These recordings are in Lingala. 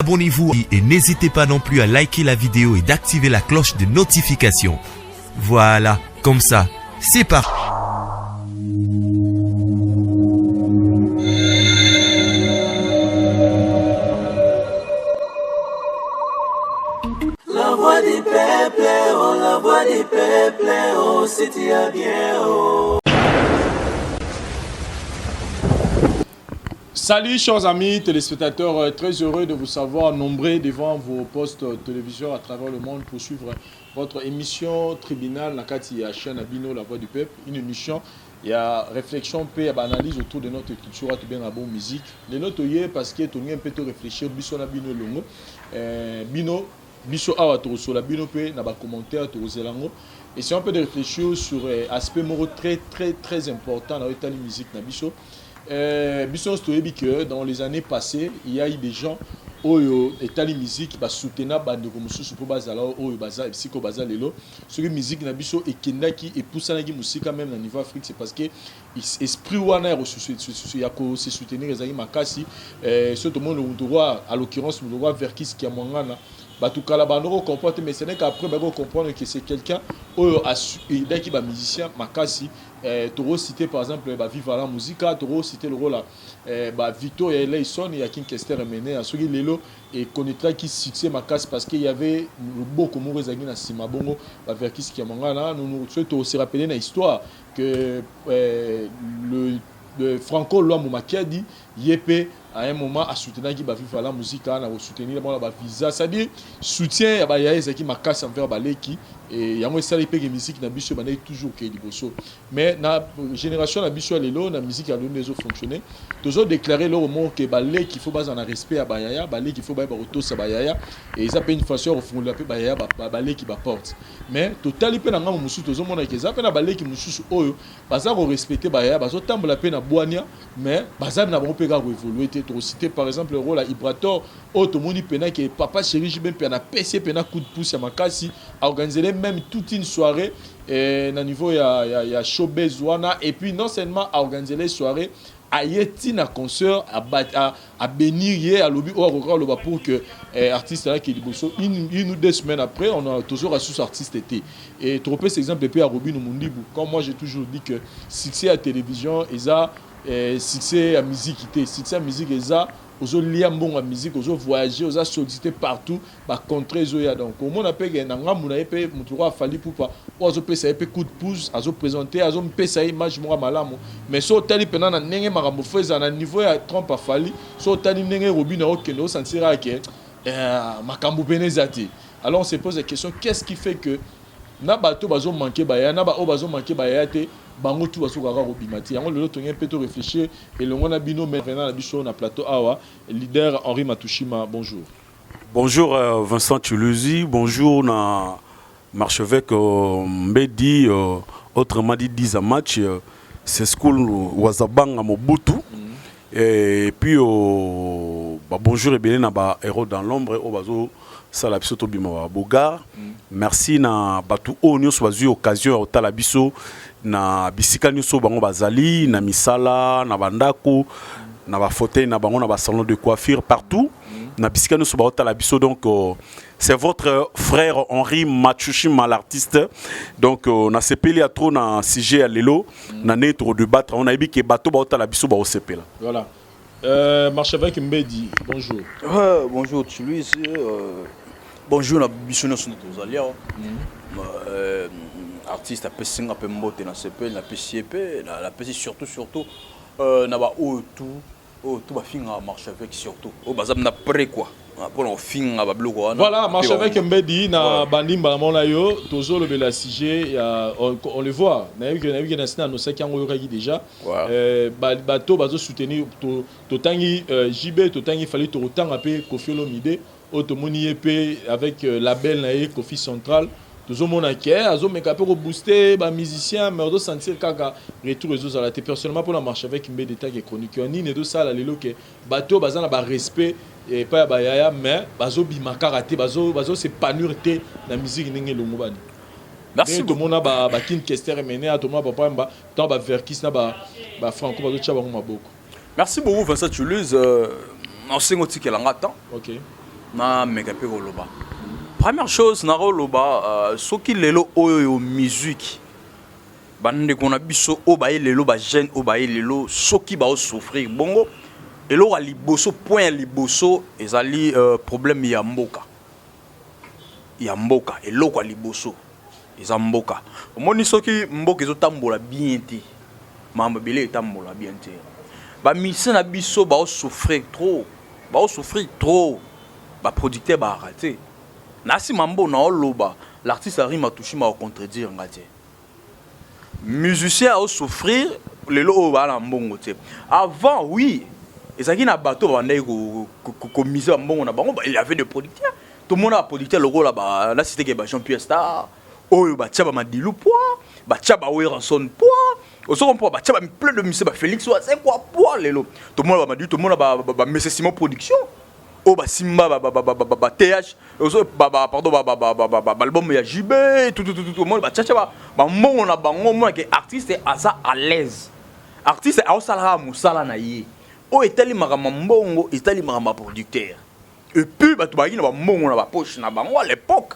Abonnez-vous et n'hésitez pas non plus à liker la vidéo et d'activer la cloche de notification. Voilà, comme ça, c'est parti. La voix du peuple, oh la voix du peuple, oh si tu as bien, oh. Salut chers amis téléspectateurs, très heureux de vous savoir nombreux devant vos postes télévision à travers le monde pour suivre votre émission Tribunal na kati ya chaîne Abino La Voix du Peuple, une émission ya réflexion mpe ya baanalyse autour de notre culture tobenga bon musique. Lelo toye parce que tolingi mpe to réfléchir biso na bino elongo, bino biso awa tokosola bino mpe na bacommentaire tokozela yango. Essayons un peu de réfléchir sur aspect moko très très très important na oyo etali musique na biso. Biso nyonso toyebi que dans les années passées, il y a eu des gens oyo etali musique basoutenir bandeko mosusu mpo bazala oyo baza esika oyo baza lelo. Soki musique na biso ekendaki, epusanaki mosika, même na niveau Afrique, c'est parce que esprit wana ya kose soutenir ezalaki makasi. Soki tomoni moto roi, à l'occurrence moto roi Verckys Kiamwangana, bato kala bando kocomprendre te, mais ce n'est qu'après bako comprendre que c'est quelqu'un oyo aidaki bamusicien makasi. Tokociter par exemple baViva la Musica, tokociter lokola baVictoria Eleison ya King Kester Emeneya. Soki lelo ekonnaîtraki succès makasi, parce que y avait loboko moko ezalaki na nsima bongo baVerckys Kiamwangana. Soki tokose rappeler na histoire que le Franco Luambo Makiadi, ye mpe à un moment asoutenaki baViva la Musica na kosoutenir bango na bavisa, c'est-à-dire soutien ya bayaya ezalaki makasi envers baleki. E yango esali mpe ke musique na biso ebandaki toujours ke liboso. Mais na génération na biso ya lelo, na musique ya lelo nde ezofonctionne, tozodéclare eloko moko ke baleki faut bazala na respect ya bayaya, baleki faut bayeba kotosa bayaya. E eza mpe une façon ya kofungolela mpe bayaya baleki baporte. Mais totali mpe na ngambo mosusu, tozomona ke eza mpe na baleki mosusu oyo baza korespecte bayaya, bazotambola mpe na bwania, mais baza na bango mpe kaka koévolue te. Tokocite par exemple rôle ya Ibrator oyo tomoni mpena ke papa chéri JB mpe anapesi ye mpena coup de pouce ya makasi, aorganisele même toute une soirée na niveau ya showbase wana. Et puis non seulement aorganisele soirée, aye ntina concert, abénir ye, alobi oyo akoka aloba pour que artiste ayaki liboso. Une ou 2 semaines après, on a toujours asusu artiste te. Et tokopesa exemple mpe ya Robino Mundibu. Comme moi j'ai toujours dit que succès ya télévision eza succès ya musique te. Succès ya musique eza ozolia mbongo ya musique, ozovoyage, oza sollicité partout, bacontre ezoya. Donc omona mpe ke na ngambu na ye mpe motu oyo aFally Ipupa oyo azopesa ye mpe coup de pouce, azoprésente, azomipesa ye image moko ya malamu. Mais so otali mpena na ndenge makambo fo ezala na niveau ya trompe aFally, so otali ndenge Robino akokende, osentir ke makambo pene eza te. Alors on se pose la question: qu'est-ce qui fait que na bato bazomanke baya, na baoyo bazomanke baya te, bango tu bazokaka kobima te? Yango lelo tongi mpe to réfléchir elongo na bino. Maintenant na biso na plateau awa, leader Henri Matushima, bonjour. Bonjour Vincent Tuluzi, bonjour na l'archevêque Mbedi, autrement dit 10 match, c'est school Wazabanga Mobutu. Et puis bah, bonjour et bien na ba héros dans l'ombre oyo bazo sala biso tobima ba bogar. Merci na batu oyo nyonso bazwi occasion ya kotala biso na bisika nyonso bango bazali, na misala, na bandako, na bafauteuil na bango, na basalon de coiffure, partout na bisika nyonso baotala biso. Donc c'est votre frère Henri Machushima, l'artiste. Donc nasepeli ya trop na sujet ya lelo na ndenge tokodébattre. On ayebi ke bato baotala biso baosepela. Voilà. Marchevêque Mbedi, bonjour. Ouais, bonjour Tuluis, bonjour na biso nyonso tozali awa. Artiste apesi nga mpe mbote, na sepeli, napesi ye mpe, napesi surtout na baoyo tu oyo tu bafingaka marchevêque, surtout oyo baza na prêt quoi mpona kofinga babiloko wana. Voilà, marchevêque Mbedi, na bandimba na mona yo, tozolobela sujet ya on le voit, nayebi ke na sina anosaki yango, oyokaki déjà. Bato bazosoutenir, totangi JB, totangi Fally, tokotanga mpe Koffi Olomide oyo tomoni ye mpe avec label na ye Koffi Central. Tozomona ke azomeka mpe kobooste bamusicien, mais ozosentir kaka retour ezozala te. Personnellement, mpona marchevêque Mbedi, etake chroniqueur, nini ezosala lelo ke bato oyo baza na barespect epai ya bayaya mais bazobima kaka te, bazos'épanouir te na musique ndenge elongo bani? Merci. Tomona baKing Kester Emeneya, tomona Papa Wemba, ntango baVerckys na baFranco bazotia bango maboko. Merci beaucoup Vincent Toulouse. Naosenga otikelanga temps. Ok. Nameka mpe koloba. Première chose nakoloba, soki lelo oyo musique, bandeko na biso oyo baye lelo, bajeune oyo baye lelo, soki baosouffrir bongo, eloko ya liboso, point ya liboso ezali problème ya mboka, ya mboka. Eloko ya liboso eza mboka. Omoni, soki mboka ezotambola bien te, makambo ebele etambola bien te. Bamusicien na biso baosouffrir trop, baosouffrir trop. Baproducteur baaka te. Na nsima mbo naoloba, l'artiste Henri Matushima akocontredire nga te. Musicien aosouffrir lelo oyo, baa na mbongo te. Avant, oui, ezalaki na bato babandaki komiser bambongo na bango. Il y avait des producteurs. Tomona baproducteur lokola na cité ke ba Jean Pierre Star oyo batia bamadilu poids, batia baWerrason poids, ozo comprendre, batia ba plein de musiciens, baFélix Wazekwa poids. Lelo tomona bamadilu, tomona bamese Simon Production oyo basimba ba TH, pardon, baalbum ya JB, tutututu. Omoni, batiatia bambongo na bango. Omonake artiste aza à l'aise, artiste aosalaka mosala na ye oyo etali makambo mbongo, etali makambo ya producteur. Et puis bato bazalaki na bambongo na bapoche na bango à l'époque.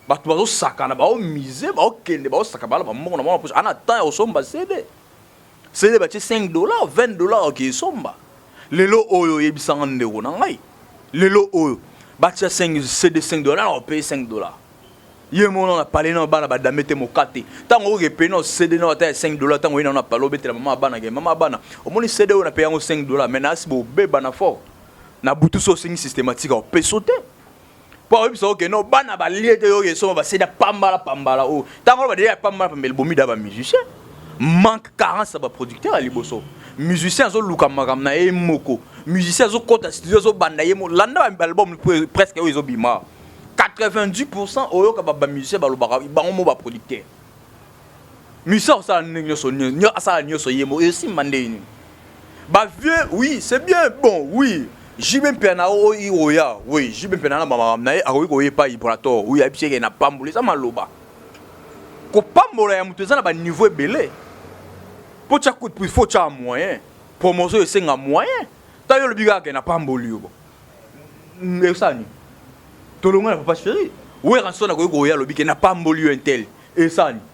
Bato bazosakana, baomise, baokende, baosaka, bala bambongo na bango na poche, ana temps ya kosomba CD. CD batie 5 dollars, 20 dollars, oke esomba. Lelo oyo, oyebisanga, ndeko na ngai, lelo oyo batia 5 CD 5 dollars, na opaye 5 dollars, ye mona na pale na bana badame te moka te. Ntango oyoka epene na CD na ata ya 5 dollars, ntango oye na pale, obetela mama bana ke mama bana, omoni CD oyo napaye yango 5 dollars, mais nasi bobeba na fort na butu. So osengi systématique, aopeso te, mpo oyebisa oke no bana balie te. Oyoka esoma baseda pambala pambala oyo, ntango wana badeya pambala pambala, ebomi da bamusicien. Manque, carence ya baproducteur ya liboso. Musicien azoluka makambo na ye moko, musicien azokɔta studio, azobanda ye mo. Landa baalbum presque oyo ezobima, 90 oyoka bamusicien balobaka bango mo baproducteur. Musicien asala ndenge nyonso, asala nyonso ye mo, esimba ndenge nini? Bavieux, oui, c'est bien bon, oui, JB Mpiana oyo oya, oui, JB Mpiana na bamakambo na ye, akoki koyepa Ibrator, oui, ayebisi eke na pambola. Eza maloba kopambola ya moto, eza na baniveau ebele. Mpo tia coup de pouce, faut tia moyen. Promotion esenga moyen. Ta yo olobi kaka ke na pamboli yo, bon, esala nini? Tolongo na papa chéri Werrason akoki koya, alobi ke napamboli yo intel, esala nini?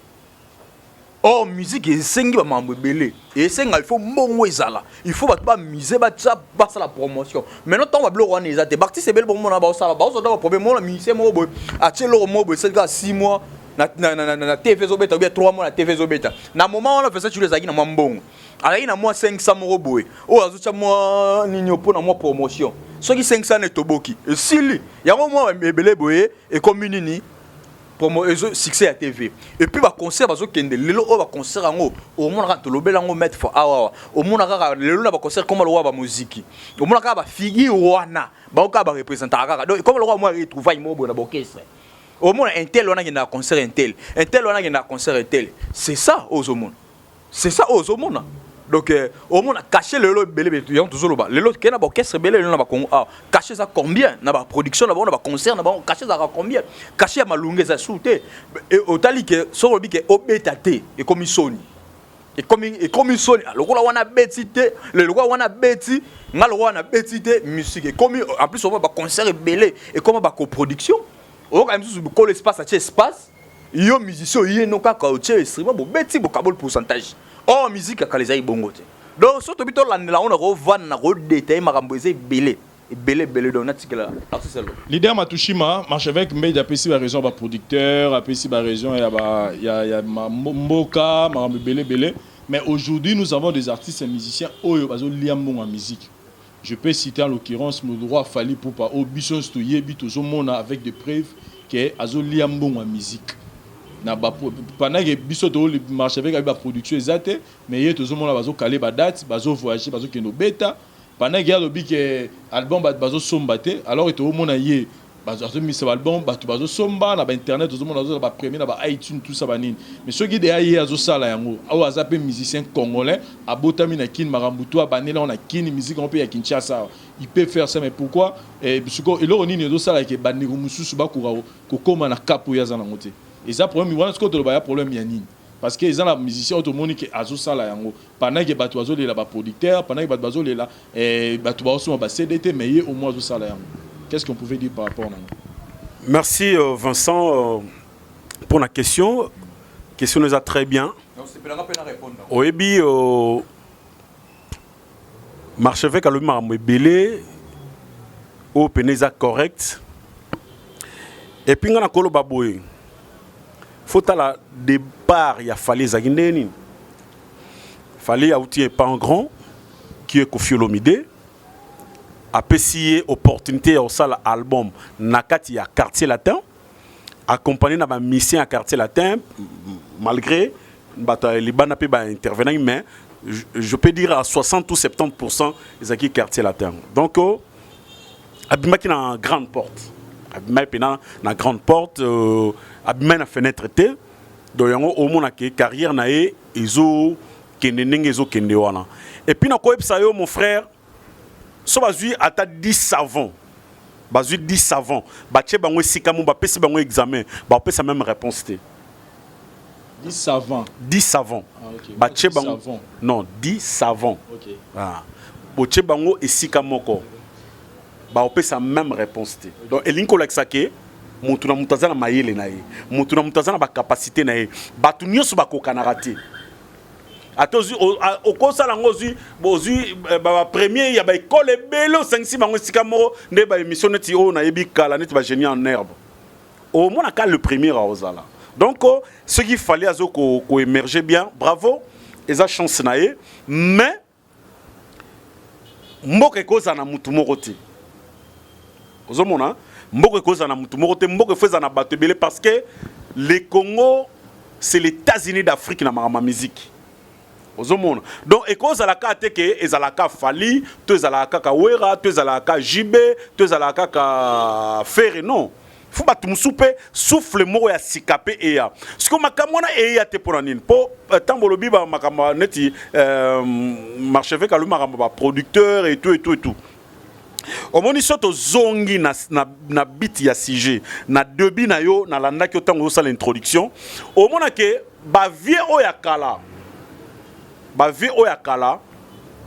Or musique esengi bamakambo ebele, esenga il faut mbongo ezala, il faut bato bamise, batia, basala promotion. Maintenant, ntango babiloko wana eza te, baartiste ebele bomona baosala, baozota baproblème. Mona musicien moko boye atie eloko moko boye, esali kaka 6 mois na TV ezobeta, ou bien 3 mois na TV ezobeta. Na moment wana Vincent Chulu ezalaki na mwa mbongo, azalaki na mwa 500 moko boye oyo azotya mwa nini mpo na mwa promotion. Soki 500 na etoboki, esili yango. Mwa ebele boye ekomi nini? Promo ezo succès ya TV. Et puis baconcert bazokende lelo oyo, baconcert yango omona kaka, tolobela yango maître fois awa awa, omona kaka lelo na baconcert koma lokola bamoziki, omona kaka bafigure wana, bango kaka bareprésentaka kaka. Donc koma lokola mwa retrouvaille moko boye na baorchestre. Omona intel wana akendaka concert intel, intel wana akendaka concert intel. C'est ça ozomona, c'est ça oyo ozomona. Donc omona cachet lelo ebele, yango tozoloba lelo ke na baorchestre ebele lelo na bakongo awa, cachet eza combien? Na baproduction na bango, na baconcert na bango, cachet ezalaka combien? Cachet ya malunga eza su te. Otali ke soki olobi ke obeta te, ekomi soni, ekomi soni. Lokola wana beti te, lokola wana beti nga, lokola wana beti te. Musique ekomi en plus, omona baconcert ebele ekoma bacoproduction. Oyoka misusu kolo espace atie espace, yo musicien oye no kaka otie instrument, bobeti, bokaboli pourcentage. Or musique ya kala ezali bongo te. Donc so tobi tolandela yango na kovanda na kodétailler, makambo eza ebele ebele ebele. Donc natikela artiste alo. Leader Matushima, archevêque Mbedi apesi baraison ya baproducteur, apesi baraison ya mboka, makambo ebele ebele. Mais aujourd'hui, nous avons des artistes et musiciens oyo bazolia mbongo ya musique. Je peux citer en l'occurrence le roi Fally Ipupa, oyo biso nyonso toyebi, tozomona avec des preuves ke azolia mbongo ya musique na ba pendant que biso tomarche avec abi baproduction eza te. Mais ye tozomona bazokale badate, bazovoyage, bazokende obeta, pendant ke alobi ke album bato bazosomba te. Alors tozomona ye azomisa baalbum, bato bazosomba na bainternet, tozomona azozala bapremier na ba iTunes, tout ça, banini. Mais soki deya ye azosala yango oyo, aza mpe musicien congolais, abotami na Kini, makambo to abaneli yango na Kini, musique yango mpe ya Kinshasa, il peut faire ça. Mais pourquoi? Sikoyo eloko nini ezosala ke bandeko mosusu bakoka kokóma na cap oyo aza nango te? Eza problème wana. Sikoyo toloba ya problème ya nini? Parce que eza na musicien oyo tomoni ke azosala yango pendant ke bato bazolela baproducteur, pendant ke bato bazolela, bato bazosomba ba CD te, mais ye au moins azosala yango. Qu'est-ce qu'on pouvait dire par rapport na yango? Merci Vincent pour la question. Question nous a très bien. Oyebi, marchevêque alobi makambo ebele oyo pene eza correct. Et puis nga na koloba boye, faut tala départ ya Fally ezalaki ndenge nini. Fally auti epa un grand qui est Koffi Olomide, apesi ye opportunité ya kosala album na kati ya Quartier Latin, accompagné na bamusicien ya Quartier Latin, malgré bato ya libanda mpe baintervenaki, mais je peux dire à 60 ou 70 ezalaki Quartier Latin. Donc abimaki na grande porte, abimaki mpena na grande porte, abimaki na fenêtre te. Donc yango omonake carrière na ye ezokende ndenge ezokende wana. Et puis nakoyebisa yo, mon frère, so bazwi ata 10 savants, bazwi 10 savants, batie bango esika mo, bapesi bango examen, bapesa même réponse te. 10 savants? 10 savants. Ah, ok. Batie 10 bango savants. Non, 10 savants. Ah. Botie bango esika moko, baopesa même réponse te. Donc elingi kolakisa ke motu na moto aza na mayele na ye, motu na moto aza na bacapacité na ye, bato nyonso bakokanaka te. Ata ozwi okosala yango, ozwi bapremier ya baekole ebele, osangisi bango esika moko, nde baémission neti oyo nayebi kala, neti bagénie en herbe, omonaka le premier aozala. Donc soki Fally azo koémerger bien, bravo, eza chance na ye. Mais mboka ekozala na mutu moko te. Ozomona, mboka ekozala na mutu moko te, mboka efo ezala na bato ebele, parce que le Congo, c'est les États-Unis d'Afrique na makambo ya musique. Ozomona, donc ekozala kaka te ke ezalaka Fally to ezalaka kaka Wera to ezalaka JB to ezalaka kaka Ferre. Non, faut bato mosusu mpe, souffle moko ya sika mpe eya. Sikoyo makambo wana eya te mpo na nini? Mpo ntango olobi makambo neti marchevêque alobi makambo baproducteur et tout et tout et tout, omoni, so tozongi na but ya sujet na début na yo, nalandaki yo ntango ozosala introduction, omona ke bavieux oyo ya kala, bavieux oyo ya kala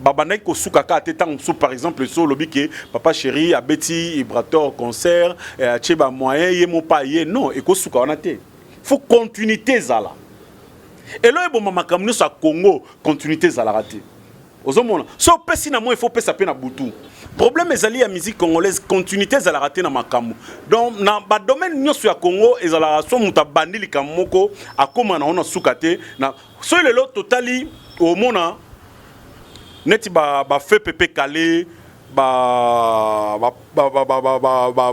babandaki kosuka kaka te. Ntango mosusu, par exemple, so olobi ke Papa Chéri abeti Ibrator concert, atie bamoyen ye mo pa ye, non, ekosuka wana te. Faut continuité ezala. Elo eboma makambo nyonso ya Congo, continuité ezalaka te. Ozomona, so opesi na moi, il faut opesa mpe na butu. Problème ezali ya musique congolaise, continuité ezalaka te na makambo. Donc na badomaine nyonso ya Congo ezalaka, so moto abandi likambo moko, akóma na ngo na suka te. Na soki lelo totali, omona neti bafe Pepe Kale,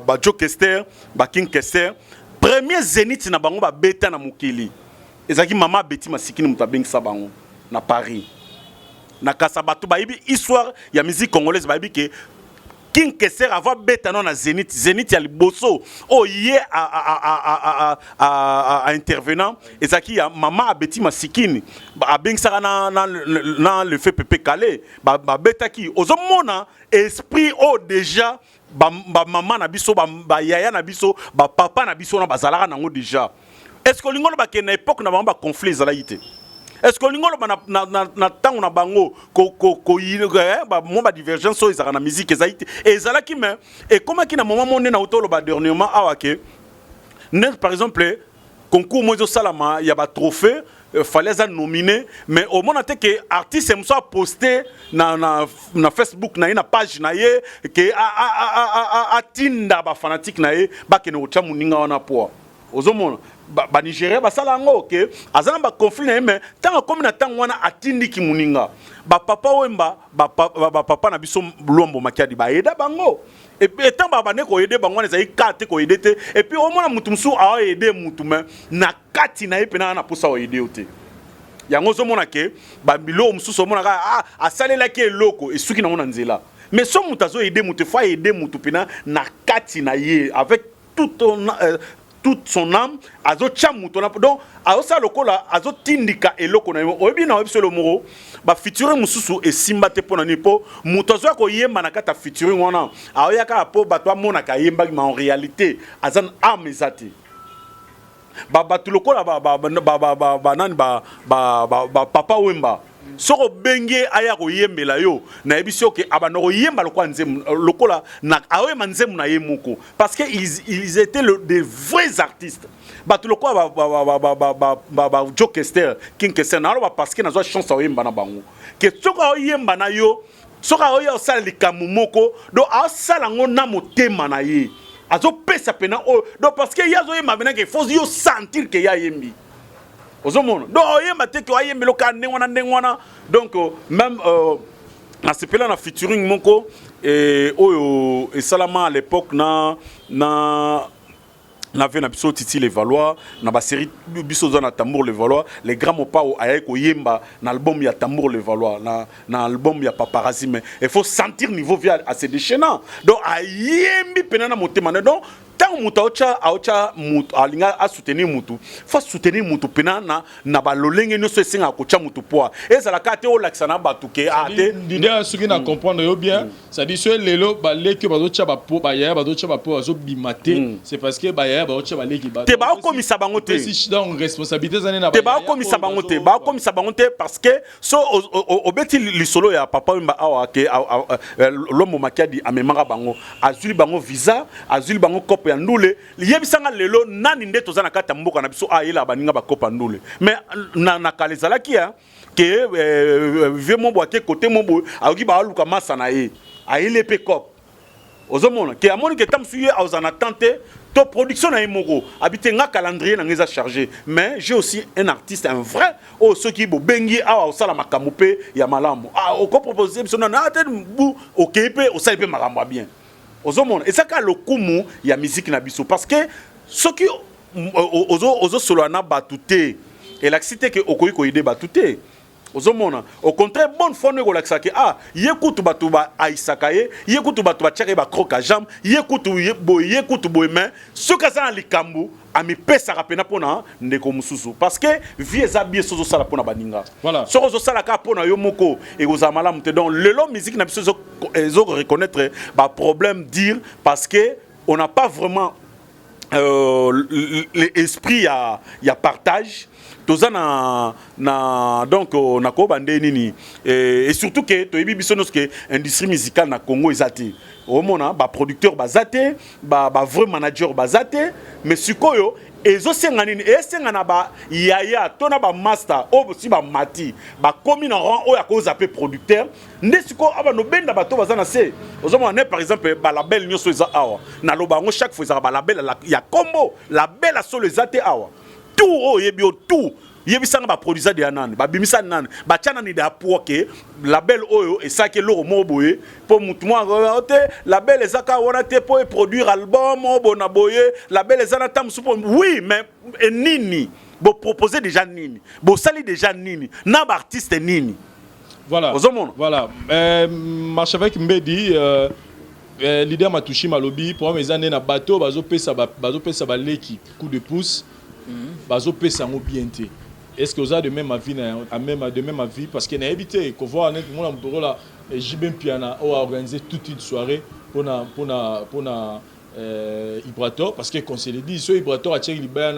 bajo Kester, baking Kester, premier Zénith na bango babeta na mokili ezalaki mama Abeti Masikini moto abengisa bango na Paris. Na kasa bato bayebi histoire ya musique congolaise bayebi ke King Kester avant beta no na Zénith, Zénith ya liboso oyo ye a intervenant ezalaki ya mama Abeti Masikini, abengisaka na le fait Pepe Kale, babetaki. Ozomona esprit oyo déjà bamama na biso, bayaya na biso, bapapa na biso wana bazalaka nango déjà. Est ce que olingi oloba ke na époque na bango baconflit ezalaki te? Est ce que olingi oloba na ntango na bango mwa badivergence oyo ezalaka na musique ezalaki te? Ezalaki, mais ekomaki na moment mo nde nauta oloba dernièrement awa ke net, par exemple, concours mo ezosalama ya batrophée, Fally aza nominé, mais omona te ke artiste mosusu aposte na Facebook na ye, na page na ye, ke atinda bafanatike na ye bakende kotya moninga wana poa. Ozomona, banigéria basala yango ke aza na baconflit na ye, mais ntango akomi na ntango wana, atindiki moninga. Bapapa Wemba, bapapa na biso Lwambo Makiadi bayeda bango. Etango babande koaider bango wana, ezali ka te koaider te. Et puis omona mutu mosusu aoaider mutu, mais na kati na ye mpena na mposa oaider yo te. Yango ozomona ke babiloko mosusu omonaka, ah, asalelaki eloko, esuki nango na nzela. Mais so moto azoaider motu, faut aider motu mpena na kati na ye, avec toute son âme. Azotia moto na, donc azosala lokola azotindika eloko na ye. Oyebi, na oyebi so elo moko bafeaturing mosusu esimba te. Mpo na nini? Mpo moto azoya koyemba na kati ya featuring wana, aoya kaka mpo bato bamonaka ayembaki, mais en réalité aza na âme eza te. Bato lokola banani, bapapa Wemba. Soki obengi ye aya koyembela yo, nayebisi yo ke abanda koyemba lokola nzembo, lokola na aoyemba nzembo na ye moko, parce que ils étaient des vrais artistes. Bato lokola ba Joe Kester, King Kester, naloba parce que nazwa chance aoyemba na bango, ke soki aoyemba na yo, soki aoya osala likambo moko, donc aosala yango na motema na ye, azopesa pena oyo. Donc parce que ye azoyemba pena ke faut yo sentir ke ye ayembi. Ozomona, donc oyemba te ke ayembeli okaa ndenge wana, ndenge wana. Donc même nasepela na featuring moko oyo esalama à l'époque na ve na biso Titi Levallois, na basérie biso oza na Tambour Levallois. Les grands Mopao ayaki koyemba na album ya Tambour Levallois, na album ya Paparazzi. Mais il faut sentir niveau via ase déchaînant. Donc ayembi pena na motema na. Donc ntango moto aotya moto, alinga asoutenir motu, faut soutenir motu pena na balolenge nyonso esengaka kotya motu poids. Ezalaka te olakisa na bato ke a te. Leader, soki na comprendre yo bien, c'est-à-dire soki lelo baleki oyo bazotya bapo, bayaya bazotya bapo, bazobima te, c'est parce que bayaya bazotya baleki. Te, baokomisa bango te. Donc responsabilité eza nde na te, baokomisa bango te, baokomisa bango te, parce que so obeti lisolo ya Papa Wemba awa ke Lombo Makiadi amemaka bango, azwili bango visa, azwili bango kope ya ndule. Yebisanga lelo nani nde toza na kati ya mboka na biso ayela baninga bakope ya ndule? Mais na kala ezalaki ya ke vie mo boye, ake kote mo boye, akoki baaluka masa na ye, ayeli mpe cope. Ozomona ke amoni ke ta mosusu ye azala na temps te to production na ye moko abi te, nga calendrier na nga eza chargé, mais j'ai aussi un artiste, un vrai oyo soki bobengi awa osala makambo mpe ya malamu. Ah, okopropose biso nano te bu okei mpe osali mpe makambo ya bien. Ozomona, eza kaka lokumu ya musique na biso, parce que soki ozosolola na bato te, elakisi te ke okoki koaider bato te. Ozomona, au contraire, bonne foi no ekolakisa ke ah, ye kutu bato baayisaka ye, ye kutu bato batiaka ye bacroc-en-jambe, ye kutu boye, ye kutu boye, mais soki aza na likambo, amipesaka mpena mpona ndeko mosusu, parce que vie eza bien so ozosala mpona baninga. Soki ozosala kaka mpona yo moko, ekozala malamu te. Donc lelo musique na biso ezo reconnaître baproblème dire, parce que on n'a pas vraiment l'esprit ya partage. Toza na donc nakoyeba nde nini. Et surtout ke toyebi biso nyonso ke industrie musicale na Congo eza te. Omona baproducteur baza te, bavrai manager baza te. Mais sikoyo ezosenga nini? Esenga na bayaya to na bamaster oyo si bamati, bakomi na rang oyo akoza mpe producteur, nde sikoyo awa nobenda bato baza na se. Ozomona ne par exemple balabel nyonso eza awa, naloba yango chaque fois, ezalaka balabel ya kombo, label ya solo eza te awa. Tout oyo oyebi yo, tout yebisanga, baproduisa de ya nani, babimisa nani, batya nani de apoa ke label oyo esalaki eloko moko boye mpo mutu moko te. Label eza kaka wana te mpo eproduire album oyo bona boye. Label eza na ta mosusu mpo oui, mais nini bopropose déjà, nini bosali déjà, nini na baartiste nini? Voilà. Ozomona. Voilà. Marchevêque Mbedi, leader Matushi Malobi, programme eza nde na bato bazopesa baleki coup de pouce, bazopesa yango bien te. Est-ce que oza de même avis na à même de même avis? Parce que nayebi te kovoir net mona moto lokola JB Mpiana oyo a organisé toute une soirée mpona Ibrator, parce que qu'on se le dit, so Ibrator atiaki libaya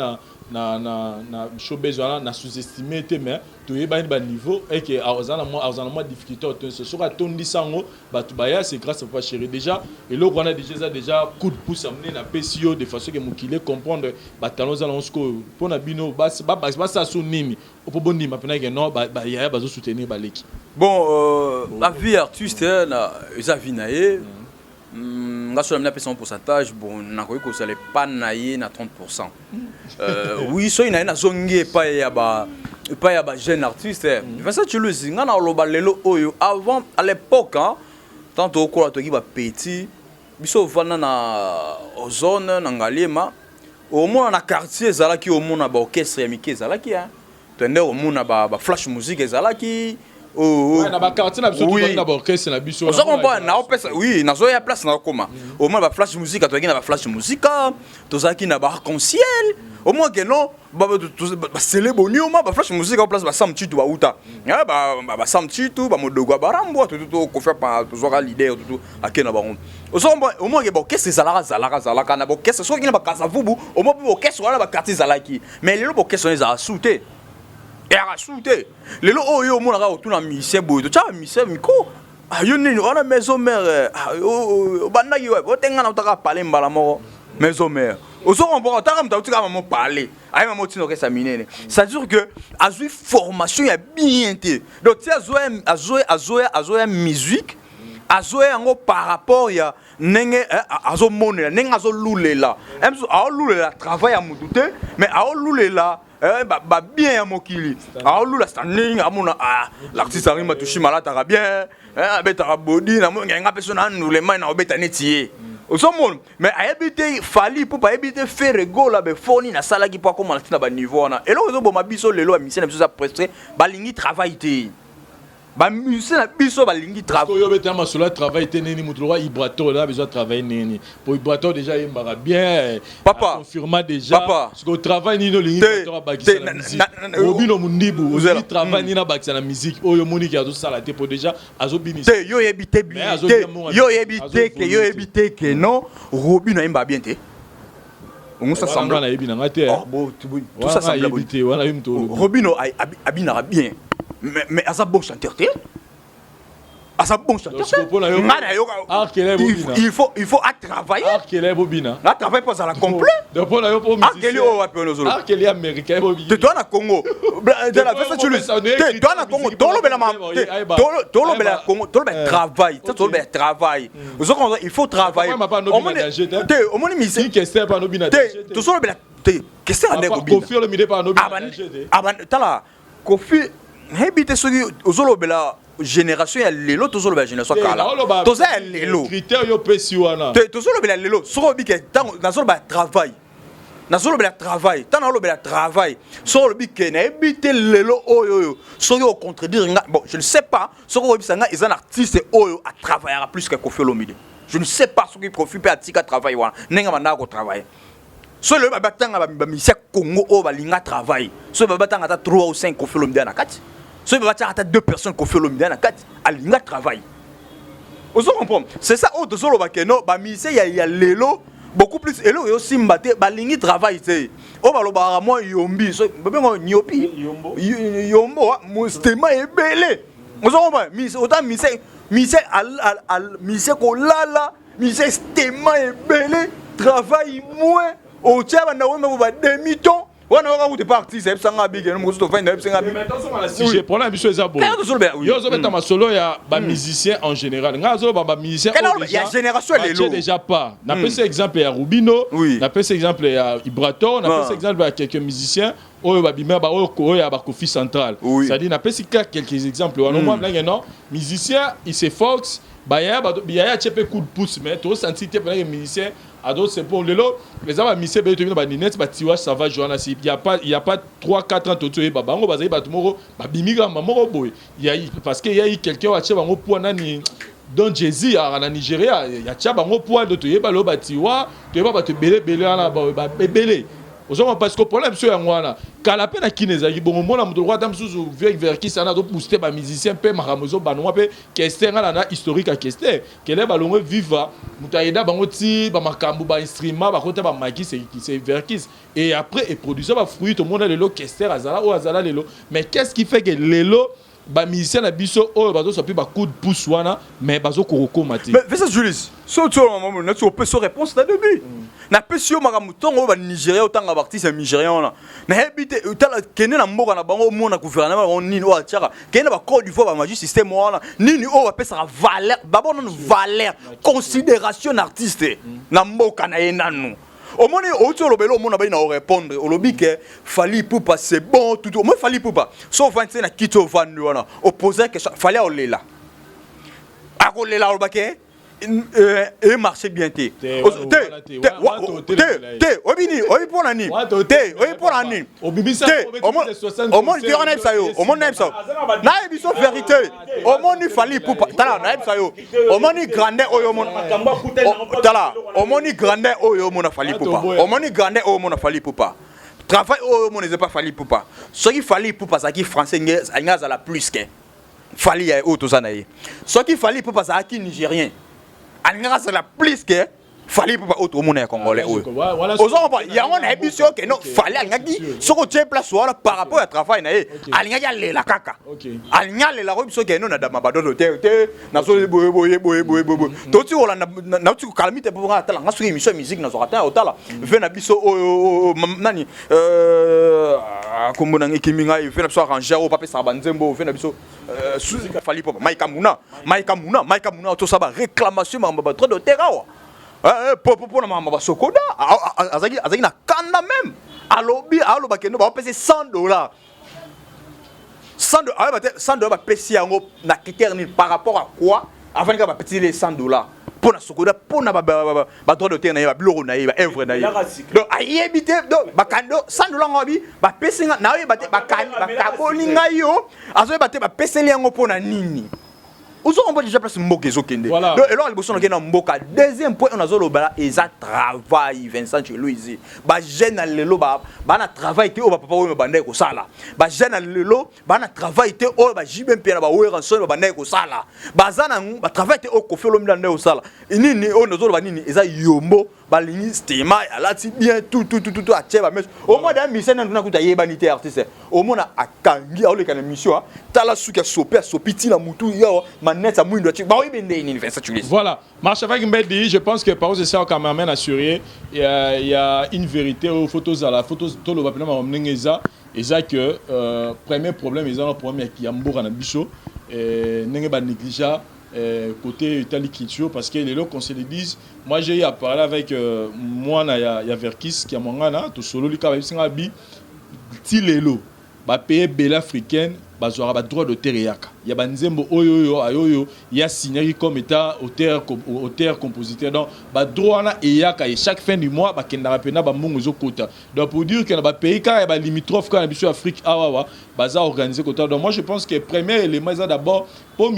na showbase wana, na sous-estimé te, mais toyebani baniveau eke aza na mwa difficulté otondisa. Soki atondisa yango, bato baya, c'est grâce à Papa Chéri. Déjà eloko wana déjà eza déjà coup de pouce ya monene apesi yo, de façon ke mokili comprendre batalon eza nango. Sikoyo mpona bino, basala so nini mpo bondima mpena ke non, bayaya bazosoutenir baleki? Bon, la vie artiste na eza vie na ye. Nga so na napesa pourcentage, bon, nakoki kozala epa na ye na 30. Oui, soki na ye nazongi epai ya ba jeune artiste Vincent Chiluzi, nga na oloba lelo oyo, avant, à l'époque, hein, tant tokola, toki bapetit, biso ovanda na Ozone na Ngaliema, omona na quartier ezalaki, omona baorchestre ya mike ezalaki, hein. Tende omona ba flash musique ezalaki. Na baquartier na biso na baorchestre na biso. Ozo comprendre, naopesa, oui, nazoya place nakokoma. Omona baflash musique, tozalaki na baflash musique, tozalaki na baarc-en-ciel. Omona ke non, basele bonioma baflash musique ao place basam Titu bauta, basam Titu, bamodogo ya barambwa, tutu tokofia, tozwaka leader tutu ake na bango. Ozo comprendre, omona ke baorchestre ezalaka, zalaka na baorchestre. Soki na bakasavubu, omona mpe baorchestre wana, baquartier ezalaki. Mais lelo baorchestre wana ezala su te. Eyaka su te. Lelo oyo omonaka otuna musicien boye, totyaka musicien micro. Ah, yo nini wana maison mère, ah, obandaki wapi? Otenga na otaka pale mbala moko maison mère. Ozo comprendre, otaka moto autika mamo pale aye mamo otina okesa minene. C'est-à-dire que azwi formation ya bien te. Donc ti azoya azoya azoya azoya musique, azoya yango par rapport ya ndenge azomonela, ndenge azolulela. Aolulela travail ya motu te, mais aolulela babien ya mokili, aolula standing, amona, ah, l'artiste Henri Matushima alataka bien, abetaka bodi, namoni ngai mpe so na ndule mai na obeta neti ye. Ozomona, mais ayebi te Fally Ipupa, ayebi te Ferre Gola befoni nasalaki mpo akóma na ntina baniveau wana. Eloko ezoboma biso lelo, bamusicien na biso eza presque balingi travail te. Bamusicien na biso balingi travail. Oyo obeta masolo ya travail te, nini moto lokwa Ibrator na besoin travail nini? Po Ibrator déjà ayembaka bien. Papa. Confirma déjà. Papa. Siko travail nini olingi Ibrator abakisa na musique? Robino Mundibu, olingi travail nini abakisa na musique oyo omoniki azosala te, po déjà azobinisa? Te, yo oyebi te, yo oyebi te ke, yo oyebi te ke non, Robino ayembaka bien te. Ongusa semblant nayebi na nga te. Tout ça semblant te wana, yo moto. Robino abinaka bien, mais aza bon chanteur te, aza bon chanteur te. Nga nayoka il faut atravailler. Arkele bobina. Atravaille mpo azala complet. Arkeli oyo wapi wana ozoloba? Arkeli américain. Te, toa na Congo, te, toa na Congo, tolobela, tolobela Congo, tolobela travail, tolobela travail. Ozokomona, il faut travailler te. Omoni te, tozolobela te question ya ndenge kobina. Tala, Kofi, nayebi te soki ozolobela génération ya lelo, tozolobela génération kala, toza ya lelo. Critère yo opesi wana. Tozolobela lelo. Soki oyebi ke ntango nazolobela travail, nazolobela travail, ntango nazolobela travail, soki olobi ke nayebi te lelo oyo, soki ocontredire nga, bon, je ne sais pas, soki oyebisa nga eza na artiste oyo atravaillaka plus que Kofi Olomide, je ne sais pas soki Kofi mpe atika travail wana ndenge bandaka kotravaille. Soki lelo batanga bamusicien Congo oyo balinga travail, soki batanga ata 3 ou 5, Kofi Olomide na kati. Soki batiaka ata 2 personnes, Kofi Olomide na kati, alinga travail. Ozo comprendre? C'est ça oyo tozoloba ke no, bamusicien ya lelo beaucoup plus eloko ezosimba te, balingi travail te. Oyo balobaka mwa yombi, babengo nyopi, yombo, mostema ebele. Ozo comprendre? Ota musicien, musicien, musicien kolala, musicien stema ebele, travail moins. Otia banda oyemba ba demi ton wana, oka kutu pa artiste ayebisanga abike no mosusu tovandi, ayebisanga. Sujet, problème biso eza boye: yo ozobeta masolo ya bamusicien en général, ngai azoloba bamusicien ya génération lelo. Déjà pas, napesi exemple ya Rubino, napesi exemple ya Ibrator, napesi exemple ya quelques musiciens oyo babima, baoyo oyo ya bakofi central. C'est-à-dire napesi kaka quelques exemples wana. Omwa blanke non, musicien il se force, bayaya yaya atie mpe coup de pouce, mais tosanti te pendant que musicien azo po lelo eza bamusicien ebele toyebi na baninete, batiwa Savage wana, si il y a pas 3 4 ans toti oyeba bango, bazali bato moko babimi kaka moko boye, parce que ya quelqu'un atie bango poids nani, Don Jay-Z aka na Nigeria, yatia bango poids de toyeba lelo batiwa, toyeba bato ebele ebele wana ebele. Ozomona, parce que problème biso yango wana, kala mpe na kini ezalaki bongo. Mona moto lokwa ata mosusu vieux Verkis wana azobooste bamusicien mpe makambo ezobanwa mpe Kester. Nga na historique ya Kester, kele balongwe Viva, moto ayeda bango ti bamakambo bainstrument bakota bamaki, c'est Verkis. Et après eproduise bafruit, tomona lelo Kester azala oyo azala lelo. Mais qu'est-ce qui fait que lelo bamusicien na biso oyo bazoswa mpe bacoup de pouce wana, mais bazokokokoma te? Mais Vincent Julius, so ti oyo nati opesi réponse na début, napesi yo makambo ntongo oyo banigéria, otanga baartiste ya nigérien wana, nayebi te. Tala, kende na mboka na bango, omona gouvernement bango nini oyo atiaka. Kende na bacôte d'Ivoire, bamagie système wana nini oyo bapesaka valeur babo nanu, valeur, considération na artiste na mboka na ye nanu. Omoni, outi olobela, omona bai na orépondre, olobi ke Fally Ipupa c'est bon tout. Omoni Fally Ipupa, so ovandi te na kiti, ovandi wana, opose question, Fally aolela, akolela, aloba ke e marché bien te. Te, te, oyebi nini? Oyebi mpo na nini te? Oyebi mpo na nini te? Omoni te, wana nayebisa yo, omoni, nayebisa yo, nayebi so vérité. Omoni Fally Ipupa, tala, nayebisa yo, omoni grandeur oyo omona, tala, omoni grandeur oyo omona Fally Ipupa, omoni grandeur oyo omona Fally Ipupa, travail oyo omona eza pa Fally Ipupa. Soki Fally Ipupa azalaki français, nge alingi azala plus ke Fally ya oyo toza na ye. Soki Fally Ipupa azalaki nigérien, alingaka azala plus ke. Fally Ipupa oyo tokomona ya congolais oyo ozo comprendre yango nayebi so ke non, Fally alingaki, soki otie place wana par rapport ya travail na ye, alingaki alela kaka, alingi alela koyebi soki no na dama badodo te te, nazo boye boye boye boye boye. Toti kolanda, nauti kokalami te mpo atala nga soki émission ya musique nazwaka te, otala ve na biso oyo nani, kombo nanga ekimi ngai, ve na biso arrangeur oyo bapesaka banzembo, ve na biso Fally Ipupa, Maika Muna, Maika Muna, Maika Muna, tosala baréclamation makambo ba droit d'auteur awa mpona makambo baSOCODA. Azalaki na kanda même, alobi, aloba kende baopesa 100 $, 100, te 100 $ bapesi yango na critère nini, par rapport à quoi? Avandi kaka, bapesi le 100 $ mpo na SOCODA, mpo na badroit d'auteur na ye, babiloko na ye, baœuvre na ye. Donc ayebi te. Donc bakando 100 $ ngo abi bapesi nga, naoyeba te, bakaboli ngai yo, azoyeba te bapeseli yango mpo na nini. Ozokomba déjà place mboka ezokende. Donc eloko liboso nakende na mboka. Deuxième point oyo nazolobala eza travail. Vincent Chelouise, bajeune na lelo bana travail te oyo bapapa oyo babandaki kosala. Bajeune na lelo bana travail te oyo baJB mpe na baWerrason babandaki kosala. Baza na batravail te oyo Koffi Olomide andaki kosala. Nini oyo nazoloba nini? Eza yombo balingi stema, alati bien, tout tout tout tout, atie bamèches. Omona da mission nanu nakuta ayebani te, artiste omona akangi, aoleka na mission, tala suki asopi, asopi ntina mutu yawa, manete ya mwindo atie, baoyebi nde nini, Vincent Tulisi. Voilà. Marche avec Mbedi, je pense que par contre, c'est ça, cameraman assuré. Il y a une vérité aux photos à la photo, tout le papier, eza, eza que premier problème, eza un problème ya mboka na biso, ndenge ba négligea côté etali culture, parce que lelo, qu'on se le dise, moi j'ai eu à parler avec mwana ya Verkis qui a mwangana tosololi kaka, bisinga bi ti lelo bapays ebele africaine bazwaka badroit d'auteur, eyaka ya banzembo oyo oyo ayo oyo ya signaki comme état auteur, auteur compositeur. Donc badroit wana eyaka e chaque fin du mois bakendaka mpena, bambongo ezokota. Donc pour dire que na bapays kaka ya balimitrophe kaka na biso Afrique awawa baza organisé kota. Donc moi je pense que premier élément eza d'abord po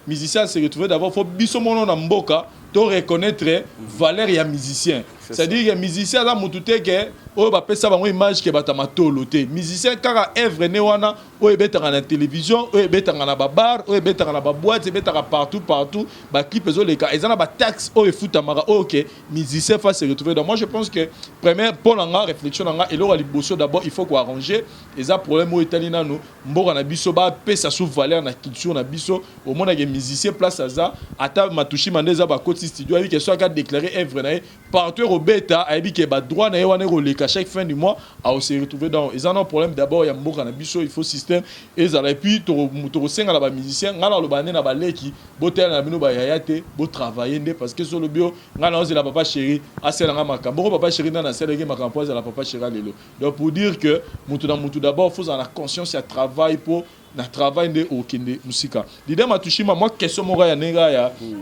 musicien se retrouver, d'abord faut biso mono na mboka to reconnaître valeur ya musicien, c'est-à-dire que musicien aza motu te ke oyo bapesa bango image ke bato ya matolo te. Musicien kaka œuvre ne wana oyo ebetaka na télévision, oyo ebetaka na babar, oyo ebetaka na baboîte, ebetaka partout partout, baclip ezoleka, eza na bataxe oyo efutamaka oyo ke musicien fa se retrouver. Donc moi je pense que première mpo na nga, réflexion na nga, eloko ya liboso d'abord il faut koarranger eza problème oyo etali nanu mboka na biso, bapesa su valeur na culture na biso. Omonake musicien place aza, ata Matushima nde eza, bakoti studio, ayebi ke soki adéclaré œuvre na ye partout ekobeta, ayebi ke badroit na ye wana ekoleka chaque fin du mois, aose retrouver. Donc eza na problème d'abord ya mboka na biso, il faut système ezala. Et puis tokosenga na bamusicien, ngai naloba nde na baleki, botala na bino bayaya te, botravaille nde, parce que so olobi o ngai naozela papa chéri asalanga makambo bongo, papa chéri nde nasalaki makambo mpo azala papa chéri lelo. Donc pour dire que mutu na mutu d'abord faut ozala na conscience ya travail, mpo na travail nde okende mosika. Leader Matushima, mwa question moko ya ndenge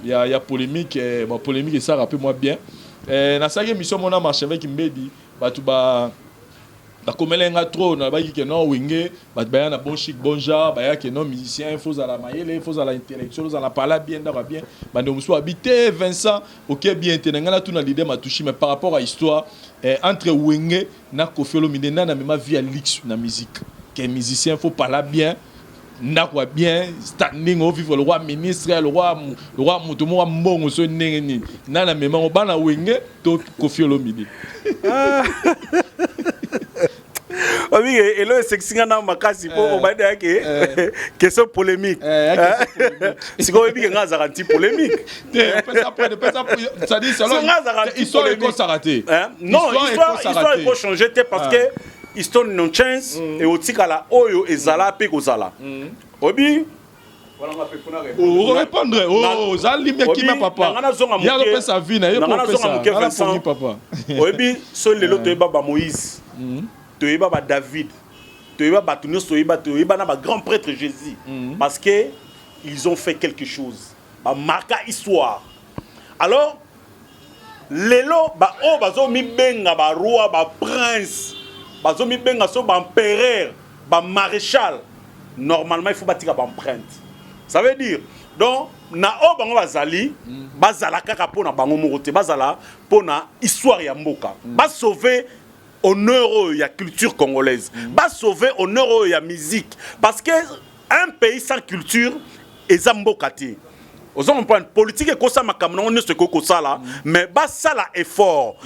ya polémique, bon, polémique esalaka mpe mwa bien. Nasalaki émission mona marche avec Mbedi, bato ba bakomela nga trop, nalobaki ke non, Wenge bato baya na bon chic bon genre, baya ke non, musicien faut ozala mayele, faut ozala intellectuel, ozala pala bien, ndako ya bien. Bandeko mosusu babi te, Vincent oke bien te. Na ngai natuna leader Matushi, mais par rapport à histoire entre Wenge na Koffi Olomide, nani amema vie ya luxe na musique, ke musicien faut pala bien, ndako ya bien, standing, ovivre le roi ministre, le roi moto moko mbongo, so ndenge nini, nani amemango, bana Wenge to Koffi Olomide? Obike elo esekisi nga na makasi mpo obandi yake question polémique. Sikoyo oyebike nga azalaka nti polémique. Histoire ekosaka te. Non, histoire ekochange te, parce que histoire non change, eotikala oyo ezala mpe kozala obi. Orépondre, oza limia kima papa, ye azopesa vie na ye. Popesa papa. Oyebi, so lelo toyeba baMoïse, toyeba baDavid, toyeba bato nyonso, toyeba na bagrand prêtre Jésus, parce que ils ont fait quelque chose, bamarka histoire. Alors lelo baoyo bazomibenga baroi, baprince, bazomibenga so baempereur, bamaréchal, normalement il faut batika baempreinte. Ça veut dire donc na oyo bango bazali, bazala kaka mpo na bango moko te, bazala mpo na histoire ya mboka, basauve honneur oyo ya culture congolaise, basauve honneur oyo ya musique, parce que un pays sans culture eza mboka te. Ozo comprendre? Politique ekosa makambo nango nyonso ekoki kosala, mais basala effort.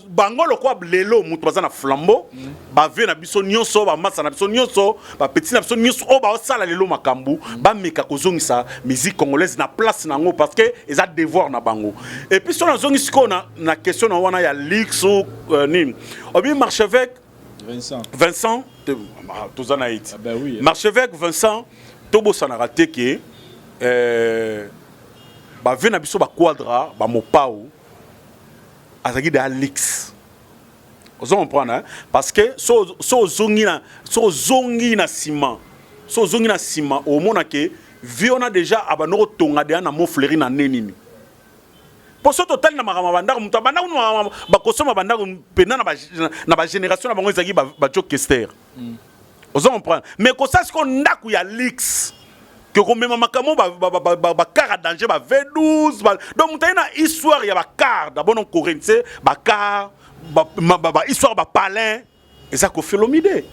Bango lokwa lelo moto baza na flambeau, bavieux na biso nyonso, bamasa na biso nyonso, bapetits na biso nyonso oyo baosala lelo makambo, bameka kozongisa musique congolaise na place nango, parce que eza devoir na bango. Et puis so nazongi sikoyo na question na wana ya luxe, nini obi Marchevêque Vincent. Vincent, toza na ye ti. Ah ben oui. Marchevêque Vincent, tobosanaka te ke bavieux na biso, baquadra, bamopao azalaki deya luxe. Ozo comprendre, hein? Parce que so ozongi na nsima, omona ke vieux wana déjà abanda kotonga deya na Montfleury na nde nini. Mpo so totali na makambo ya bandako, moto abandako bakosomba bandako mpena na bagénération na bango ezalaki bajo Kester. Ozo comprendre? Mais kosala sikoyo ndako ya luxe ke komema makambo bacar ya danger, ba V12, donc moto aye na histoire ya bacar d'abord non corinthien, bacar, bahistoire, bapalin, eza Koffi Olomide.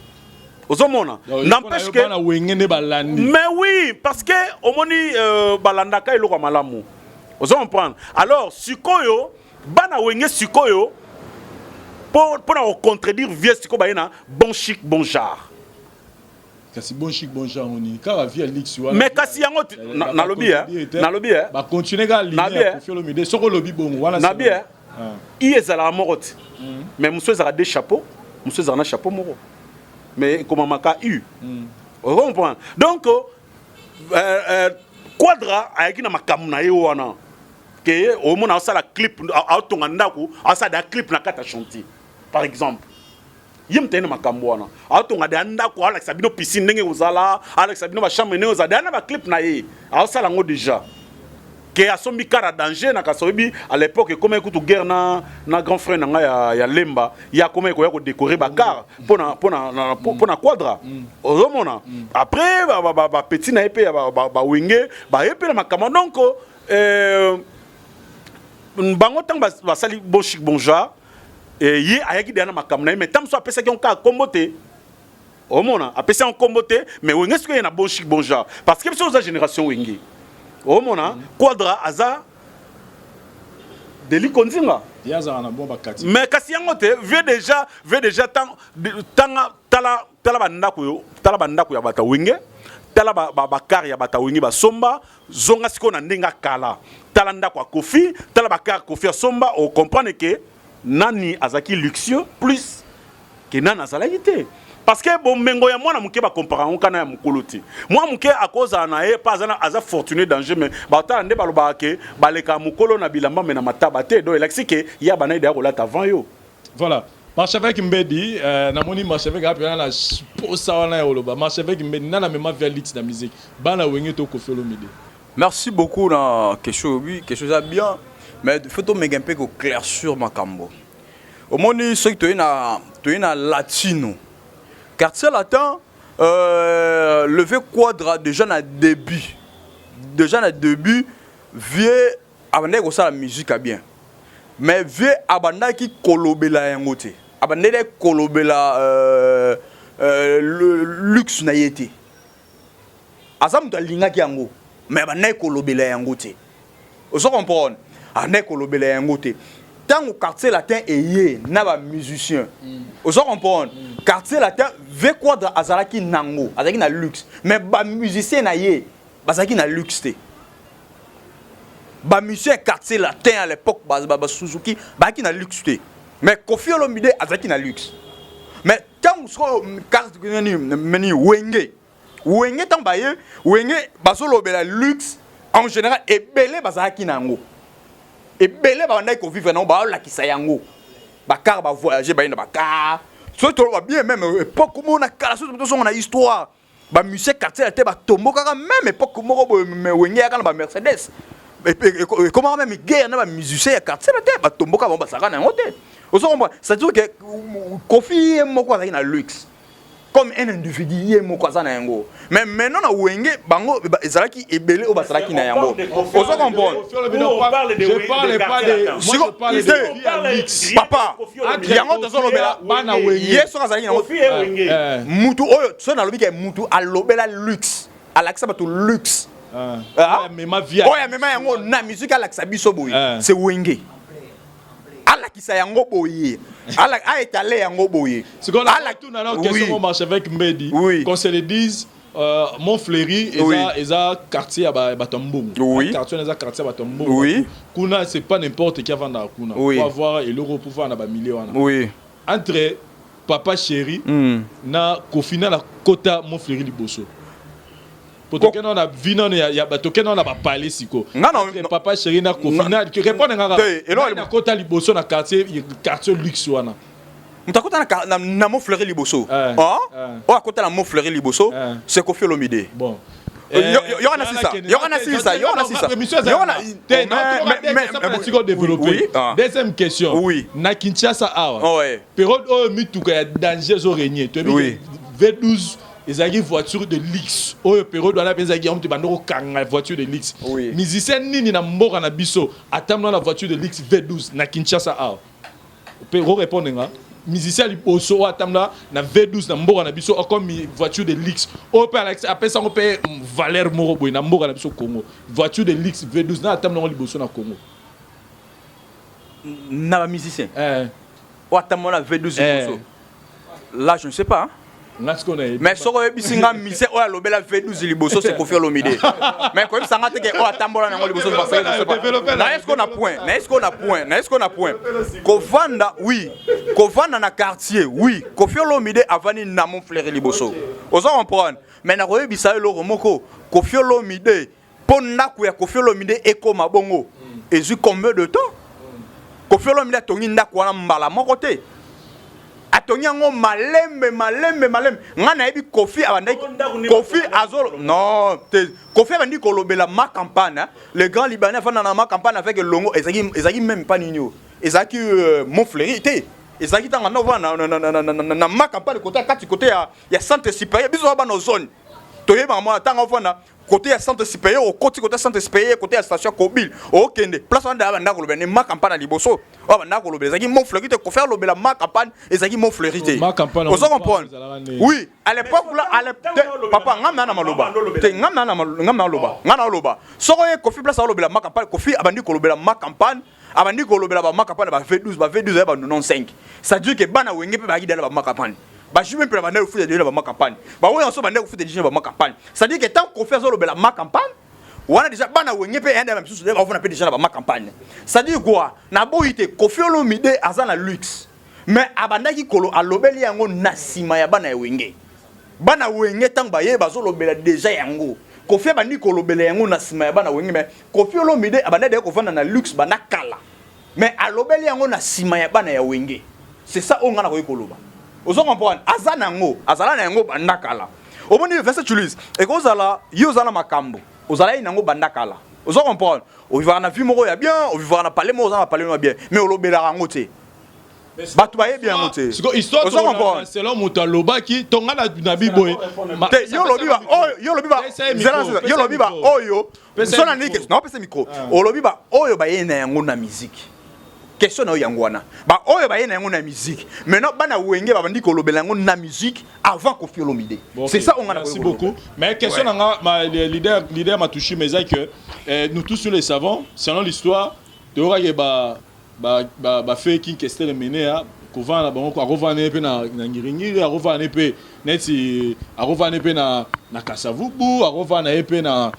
Ozomona, n'empêche que bana Wenge nde balandi. Mais oui, parce que omoni, balandaka eloko ya malamu. Ozo comprendre? Alors sikoyo bana Wenge sikoyo, mpo na kocontredire vieux, sikoyo baye na bon chic bon genre. Kasi bon chic bon genre oni kaka vieux ya luxe wana. Mais kasi yango nalobi, nalobi. Bacontinue kaka ligne ya Koffi Olomide. Soki olobi bongo wana. Nabi i ezalaka moko te, mais mosusu ezalaka deux chapeau, mosusu ezalaka na chapeau moko, mais ekomamaka u. Ocomprendre? Donc Quadra ayaki na makambo na ye wana ke omona aosala clip, aotonga ndako, aosala deya clip na kati ya chantier par exemple. Ye moto aye na makambo wana, aotonga deya ndako, aolakisa bino piscine ndenge kozala, aolakisa bino bachambre ndenge kozala, deya na baclip na ye aosala yango déjà, ke asombi car ya danger na kasi. Oyebi, à l'époque ekomaki kutu guerre na grand frère na ngai ya Lemba. Ye akomaki koya kodécorer bacar mpona Quadra. Ozomona, après bapetits na ye mpe ya bawenge baye mpe na makambo. Donc bango ntango basali bon chic bon genre, ye ayaki deya na makambo na ye, mais ntango mosusu apesaki yango kaka kombo te. Omona, apesi yango kombo te, mais Wenge soki ye na bon chic bon genre, parce que biso oza génération Wenge. Omona, Quadra aza Deli Konzinga. Ye azalaka na bon bakati. Mais kasi yango te, vieux déjà tanga, tala, tala bandako yo, tala bandako ya bato ya Wenge, tala bacar ya bato ya Wenge basomba. Zonga sikoyo na ndenge akala, tala ndako ya Koffi, tala bacar Koffi asomba, ocomprendre ke nani azalaki luxueux plus ke nani azalaki te. Parce que bomengo ya mwana moke bakompara yango kana ya mokolo te. Mwana moke akozala na ye mpe aza fortuné danger, mais batala nde balobaka ke baleka mokolo na bilamba me na mataba te. Donc elakisi ke ya bana ede ya kolata avant yo. Voilà, Marchevêque Mbedi, namoni Marchevêque apena na posa wana ya koloba. Marchevêque Mbedi, nana mema vieux luxe na musique, bana Wenge to Koffi Olomide? Merci beaucoup na question. Oui, question eza bien, mais faut tomeka mpe koéclaircir makambo. Omoni, soki toye na Latino, Quartier Latin, le vieux Quadra déjà na début, vieux abandaki kosala musique ya bien, mais vieux abandaki kolobela yango te, abandaki kolobela le luxe na ye te. Aza moto alingaki yango, mais abandaki kolobela yango te. Ozo comprendre? Abandaki kolobela yango te. Ntango Quartier Latin eye na bamusicien, ozo comprendre, Quartier Latin, vieux Quadra azalaki nango, azalaki na luxe, mais bamusicien na ye bazalaki na luxe te. Bamusicien ya Quartier Latin à l'époque, basuzuki, bazalaki na luxe te, mais Koffi Olomide azalaki na luxe. Mais ntango sikoyo meni Wenge, ntango baye Wenge, bazolobela luxe en général, ebele bazalaki na yango, ebele babandaki kovivre nango, baolakisa yango, bacar, bavoyage, baye na bacar. Soki toloba bien, même époque moko na kala, soki tozonga na histoire, bamusicien Quartier ya te batombokaka. Même époque moko boye, Wenge yaka na bamercedes, ekomaka même guerre na bamusicien ya Quartier na te, batomboka bango, bazalaka na yango te. Ozo comprendre? C'est-à-dire que Koffi ye moko azalaki na luxe comme un individu, ye moko aza na yango, mais maintenant na Wenge bango ezalaki ebele oyo bazalaki na yango. Ozo comprendre? Je parle pas de moi, je parle de luxe. Papa, yango tozolobela. Bana Wenge. Ye soki azalaki nango, mutu oyo, soki nalobi ke mutu alobela luxe, alakisa bato luxe. Ah? Oyo amema yango na musique, alakisa biso boye, c'est Wenge. Alakisa yango boye, aétaler yango boye. Question, archevêque Mbedi, qu'on se le dise, Montfleury eza eza quartier ya bato ya mbongo. Quartier wana eza quartier ya bato ya mbongo. Kuna c'est pas n'importe qui avandaka kuna pour avoir eloko, pour voir na bamilieu wana. Entre Papa Chéri na Kofi, na kota Montfleury liboso, po tokende na vi nano ya tokende na bapale siko. Papa Chéri na Kofi, na répondre ngaka na kota liboso na quartier luxe wana. Moto akota na Montfleury liboso, oyo akota na Montfleury liboso, c'est Kofi Olomide. Bon. Yo wana sisa, yo wana sisa, yo wana sisa, yo wana. Développer deuxième question. Na Kinshasa awa, période oyo mituka ya danger ezorégner, toyebi V12 ezalaki voiture de luxe. Oyo période wana mpe ezalaki yango te, bando kokanga voiture de luxe. Musicien nini na mboka na biso atambola na voiture de luxe V12 na Kinshasa awa? Mpe répondre nga, musicien liboso oyo atambola na V12 na mboka na biso comme voiture de luxe, oyo mpe apesa yango mpe valeur moko boye na mboka na biso Congo, voiture de luxe V12 na atambola yango liboso na Congo? Na bamusicien oyo atambola na V12 liboso, là je ne sais pas. Mais soki oyebisi nga musicien oyo alobela V12 liboso, c'est Kofi Olomide. Mais koyebisa nga te ke oyo atambola nango liboso, na ye sikoyo na point, na ye sikoyo na point, na ye sikoyo na point. Kovanda, oui, kovanda na quartier, oui, Kofi Olomide avandi na Montfleury liboso, oza comprendre. Mais nakoyebisa yo eloko moko: Kofi Olomide, mpo ndako ya Kofi Olomide ekóma bongo, ezwi combien de temps? Kofi Olomide atongi ndako wana mbala moko te, atongi yango malembe malembe malembe. Ngai nayebi Kofi abandaki, Kofi azolo non te, Kofi abandi kolobela Ma Campagne, le grand Libanais afanda na Ma Campagne avec elongo. Ezalaki même pas nini oyo ezalaki Montfleury te, ezalaki ntango anda ovanda na Ma Campagne, côté ya kati, côté ya centre supérieur. Biso bana zone toyebaka mwana ntango ofanda côté ya centre supérieur, okoti côté ya centre supérieur, côté ya station Kobile, okende place wana, daya banda kolobela ne Ma Campagne na liboso. Oyo banda kolobela ezalaki Montfleury te. Kofi alobela Ma Campagne, ezalaki Montfleury te, ozo comprendre? Oui, à l'époque là, à l'époque, papa, ngam na maloba te, ngam na ngam na loba, ngam na loba. Soko ye Kofi, place alobela Ma Campagne, Kofi abandi kolobela Ma Campagne, abandi kolobela ba Ma Campagne, ba V12, ba V12 ya ba 95. C'est à dire que bana Wenge mpe bayaki dala ba Ma Campagne, bajui mpe na banda kofuta déjà na bama campagne, baoyo nyonso banda kofuta déjà na bama campagne. C'est-à-dire que tant Kofi azolobela Ma Campagne wana, déjà bana Wenge mpe yanda misusu bafuna mpe déjà na bama campagne. C'est-à-dire quoi? Naboyi te, Kofi Olomide aza na luxe, mais abandaki kolo alobeli yango na nsima ya bana ya Wenge. Bana Wenge ntango baye bazolobela déjà yango, Kofi abandi kolobela yango na nsima ya bana Wenge. Mais Kofi Olomide abandaki deya kovanda na luxe banda kala, mais alobeli yango na nsima ya bana ya Wenge. C'est ça oyo ngai nakoki koloba, ozo comprendre? Aza nango, azala na yango banda kala. Omoni, Vincent Tulise, ekozala yo oza na makambo, ozalaki nango banda kala, ozo comprendre? Ovivaka na vie moko ya bien, ovivaka na palais moko, oza na palais moko ya bien, mais olobelaka yango te, bato bayebi yango te. Ozo comprendre? Selon moto alobaki to nga na biboye. Te, yo olobi ba oyo, yo olobi ba, yo olobi ba oyo so na ndiki naopesa micro. Olobi ba oyo baye na yango na musique. Question na yo yango wana, baoyo baye na yango na musique. Maintenant bana Wenge babandi kolobela yango na musique avant Kofi Olomide. Bon, c'est ça on a. Merci beaucoup, mais question ouais. Nanga ma leader m'a touché, mais c'est que nous tous nous le savons, selon l'histoire toyokaki ba King Kester Emeneya kovanda bango, akovanda ye mpe na Ngiringiri, akovanda ye mpe neti akovanda ye mpe na Kasavubu, akovanda ye mpe na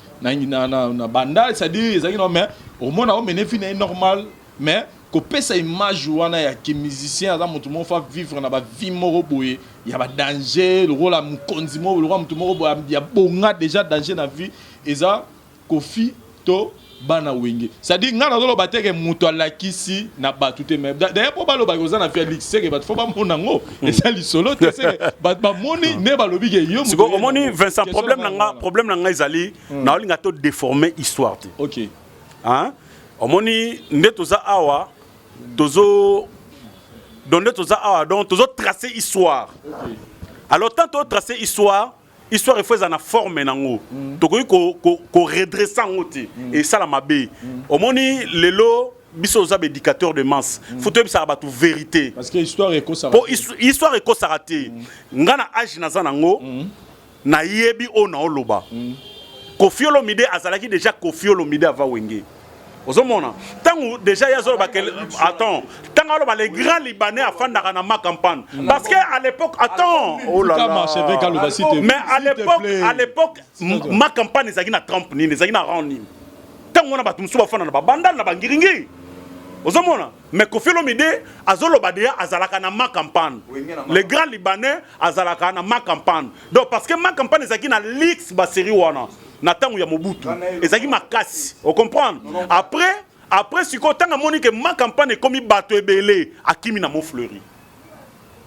Bandal. C'est-à-dire ezalaki no, mais omona omene vie na ye normal, mais kopesa image wana ya ke musicien aza moto moko fa vivre na bavie moko boye ya badanger, lokola mokonzi moko, lokola moto moko boye ya bonga déjà danger na vie, eza Kofi to bana Wenge. C'est-à-dire ngai nazoloba te ke moto alakisi na bato te, mais d'ailleurs mpo balobaki oza na Félix, seke bato fo bamona yango, eza lisolo te, seke bato bamoni nde balobi ke yo. Siko omoni, Vincent, problème na nga ezali naolinga to déformer histoire te. Hein? Omoni nde toza awa, tozo donc nde toza awa, donc tozo tracer histoire. Alors tant to tracer histoire, histoire efo eza na forme nango, tokoki koredresser yango te, esala mabe. Omoni lelo biso oza baéducateur de masse, faut toyebisaka bato vérité. Parce que histoire ekosaka. Po histoire ekosaka te. Nga na age naza nango, nayebi oyo naoloba. Koffi Olomide azalaki déjà Koffi Olomide avant Wenge. Ozomona ntango déjà ye azoloba ke, attends, ntango aloba les grands Libanais afandaka na Ma Campagne, parce que à l'époque, attends, oh là Tika là. Marchevêque aloba, s'il te- Mais à s'il te l'époque, plaît. à l'époque, Ma Campagne ezalaki na trempe nini, ezalaki na rang nini? Ntango wana bato mosusu bafanda na babandal, na bangiringiri, ozomona. Mais Koffi Olomide azoloba deya azalaka na Ma Campagne. Wenge na Ma Les grands Libanais azalaka na Ma Campagne. Donc parce que Ma Campagne ezalaki na luxe, basérie wana na ntango ya Mobutu ezalaki makasi, ocomprendre? Après sikoyo, ntango amoni ke Ma Campagne ekomi bato ebele, akimi na Mont Fleury,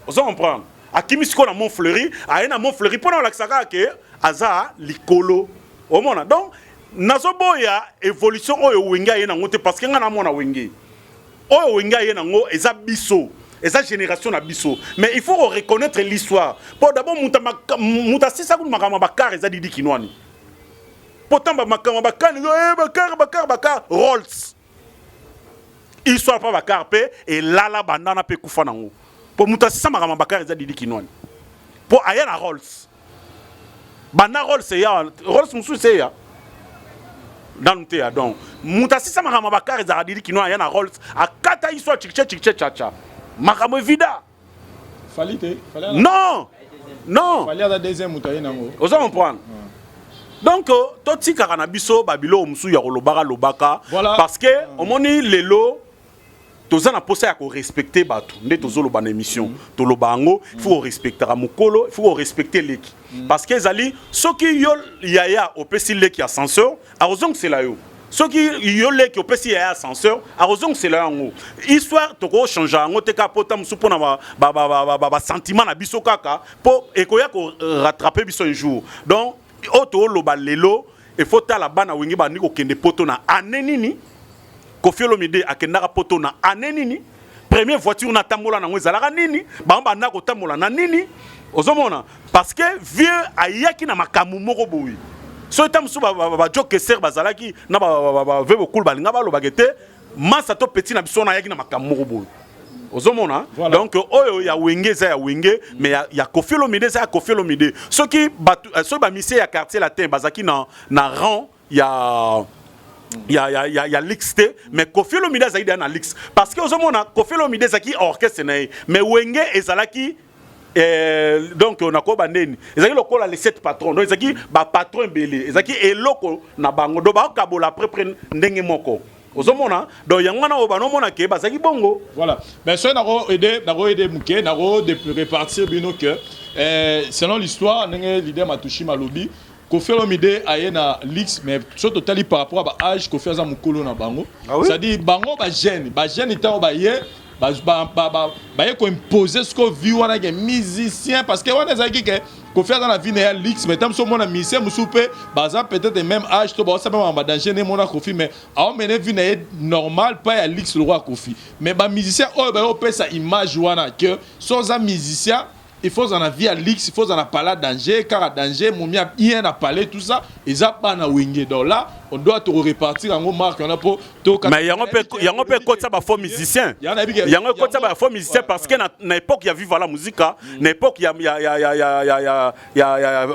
ozo comprendre? Akimi sikoyo na Mont Fleury, aye na Mont Fleury mpona kolakisa kaka ke aza likolo, omona. Donc nazoboya évolution oyo Wenge aye nango te, parce que ngai namona Wenge oyo Wenge aye nango eza biso, eza génération na biso. Mais il faut reconnaître l'histoire. Po d'abord moto asisa kutu makambo ya bakar eza Didi Kinwani. Po tamba makambo ya bakar, bakar, bakar, bakar, Rolls, histoire mpa bakar mpe elala bandana mpe ekufa nango. Po moto asisa makambo ya bakar eza Didi Kinwani, mpo aya na Rolls. Banda Rolls eya, Rolls mosusu eya nanu te ya. Donc moto asisa makambo ya bakar ezalaka Didi Kinwani. Aya na Rolls, akata histoire, chikiche chikiche chacha, makambo evida. Fally te? Non, non. Fally aza deuxième moto aye nango. Oza comprendre? Donc totikaka na biso babiloko mosusu ya kolobaka lobaka. Voilà. Parce que omoni lelo toza na posa ya korespecte bato nde tozoloba na émission, toloba yango. Il faut korespectaka mokolo, il faut korespecte leki, parce que ezali soki yo yaya opesi leki ascenseur, akozongisela yo. Soki yo leki opesi yaya ascenseur, akozongisela yango. Histoire tokochange yango te kaka mpo ta mosusu mpona basentiment na biso kaka, mpo ekoya korattrape biso un jour. Donc oyo tooloba lelo, il faut tala bana Wenge bandi kokende poto na année nini, Koffi Olomide akendaka poto na année nini, première voiture na tambola nango ezalaka nini, bango banda kotambola na nini, ozomona? Parce que vieux ayaki na makambo moko boye. Soki ta mosusu bajokeser bazalaki na bave bokulu, balinga balobaka te masa to petit na biso wana ayaki na makambo moko boye, ozomona? Voilà. Donc oyo ya Wenge eza ya Wenge, mais ya Koffi Olomide eza ya Koffi Olomide. Soki bato, soki bamisie ya Quartier Latin bazalaki na rang ya luxe te, mais Koffi Olomide azalaki deya na luxe, parce que ozomona, Koffi Olomide ezalaki orchestre na ye, mais Wenge ezalaki donc nakoyeba ndeni ezalaki lokola les sept patrons. Donc ezalaki bapatron ebele, ezalaki eloko na bango, donc bakokabola à peu près ndenge moko, ozomona? Donc yango wana oyo banomona ke bazalaki bongo. Voilà. Mais soki nako aider, nako aider moke, nako répartir bino que selon l'histoire, ndenge leader Matushi malobi, Koffi Olomide aye na luxe, mais so totali par rapport à baage, Koffi aza mokolo na bango. Ah oui? C'est-à-dire bango bajeune, bajeune ntango baye, baye koimpose siko vie wana ke musicien, parce que wana ezalaki ke Koffi aza na vie na ya luxe. Mais ntango mosusu omona musicien mosusu mpe baza peut-être même âge to baosala mpe badanger nde mona Koffi, mais aomene vie na ye normal, pa ya luxe lokola Koffi. Mais bamusicien oyo baye opesa image wana ke so oza musicien, il faut ozala na vie ya luxe, il faut ozala na palais danger, kaka danger, momi bien na palais, tout ça eza bana Wenge. Donc là on doit te repartir yango marque wana mpo. Mais yango mpe ekotisa bafaux musicien, yango ekotisa bafaux musicien, parce que na époque ya Viva la Musica, na époque ya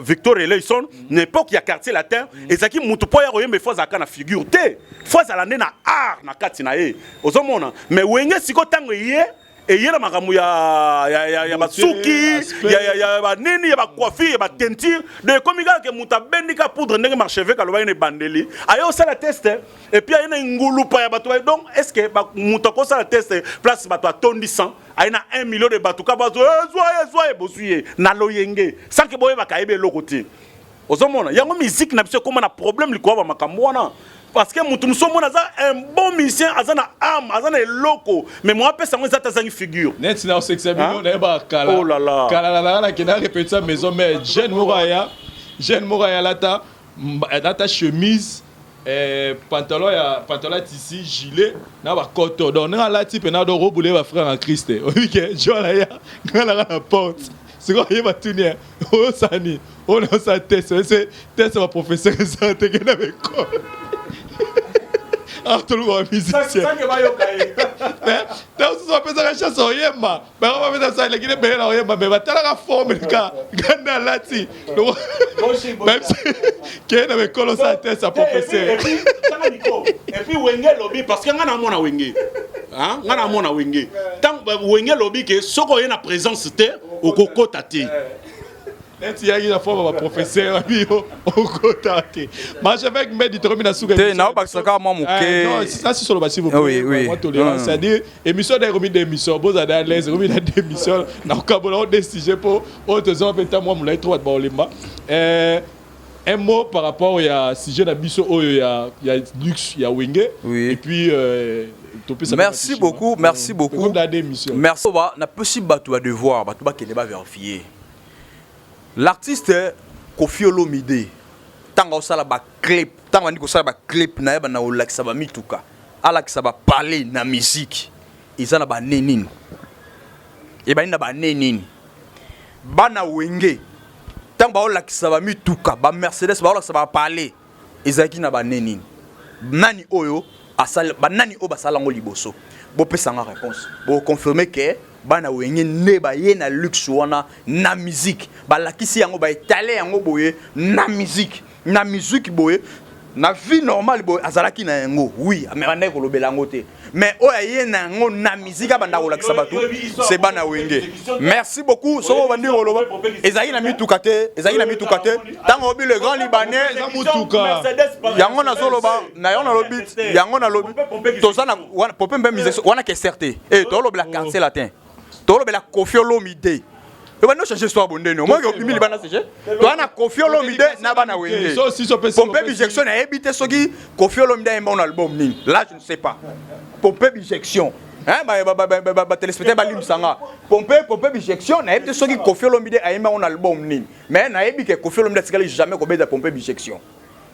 Victor Eleison, na époque ya Quartier Latin, ezalaki mutu mpo ya koyemba, ifo azalaka na figure te, fo azala nde na art na kati na ye, ozomona? Mais Wenge sikoyo, ntango eye, eyela makambo ya basuki, ya banini, ya bacoiffure, ya bateinture. Donc ekomi kaka ke moto abendi ka poudre, ndenge marchevêque alobaki na ebandeli, aye osala test et puis aye na ngulupa ya bato. Donc est ce que moto akosala test place bato atondi 100, aye na 1 million de bato ka bazo ezwa ye, ezwa ye, bozwi ye na loyenge sans ke boyebaka ayebi eloko te, ozomona? Yango musique na biso ekóma na problème likolo ya bamakambo wana, parce que moto mosusu omona aza un bon musicien, aza na âme, aza na eloko, mais mo apesa yango eza te, azangi figure. Neti na osekisa bino, nayebaka kala. Oh là là. Kala nalaka nakenda répétition maison, mais jeune moko aya alata chemise, pantalon ya tissu, gilet na bakoto. Donc ndenge alati mpena, donc obule bafrère en Christ, oyebi ke jo aya, ngai nalaka na porte. Sikoyo oyeba tuni oyosani oyo naosala test, ese test baprofesseur eza teke na baekole. Ah, toluka bamusicien. Mais ntango mosusu bapesaka chance oyemba, bango bapesa sa eleki ebele na oyemba, mais batalaka forme ka ganda alati keye na bekolo sa te sa professeur. Et puis Wenge lobi, parce que nga na mona Wenge, hein, nga na mona Wenge, tant Wenge lobi ke soko oye na présence te, okokota te. Neti yaki na forme baprofesseur, abi yo okota te. Marchevêque Mbedi, tokomi na suka. Te, naobakisa kaka mwa moke. Ça, si solo, s'il vous plaît. Oui. Moi, tolérance, c'est-à-dire émission na ekomi d'émission, bozala à l'aise, ekomi na d'émission na kokabola o des sujets mpo oyo toza mpe ntango mwa molai trop, bato baolemba. Un mot par rapport ya sujet na biso oyo ya luxe ya Wenge. Et puis topesa. Merci beaucoup, merci beaucoup. Comme dans d'émission. Merci. Ba napesi bato ya devoir, bato bakende bavérifier. L'artiste Kofi Olomide, ntango aosala baclip, ntango andi kosala baclip na ye, banda kolakisa bamituka, alakisa bapale na musique, eza na bane nini, ebandi na bane nini? Bana Wenge, ntango baolakisa bamituka, bamercedes, baolakisa bapale, ezalaki na bane nini? Nani oyo asali, banani oyo basala yango liboso? Bopesanga réponse, boconfirme ke bana Wenge nde baye na luxe wana na musique, balakisi yango, baetale yango boye na musique, na musique boye, na vie normale boye azalaki na yango, oui, mais bandaki kolobela yango te. Mais oyo aye na yango na musique, abanda kolakisa bato, c'est bana Wenge. Merci beaucoup. Soki obandi koloba ezalaki na mituka te, ezalaki na mituka te. Ntango obi le Grand Libanais, yango nazoloba na yango, nalobi yango, nalobi toza na wana pope mpe mise wana kester te. E tolobela Quartier Latin, tolobela Kofi Olomide. Ebandi ochange histoire bondeni, omoki obimi libanda sege. Toza na Kofi Olomide na bana Wenge. Pompe Bijection, nayebi te soki Kofi Olomide ayemba na album nini, là je ne sais pas. Pompe Bijection, batéléspectateur balimbisanga, pompe Bijection, nayebi te soki Kofi Olomide ayemba ngo na album nini, mais nayebi ke Kofi Olomide atikali jamais kobeta pompe Bijection.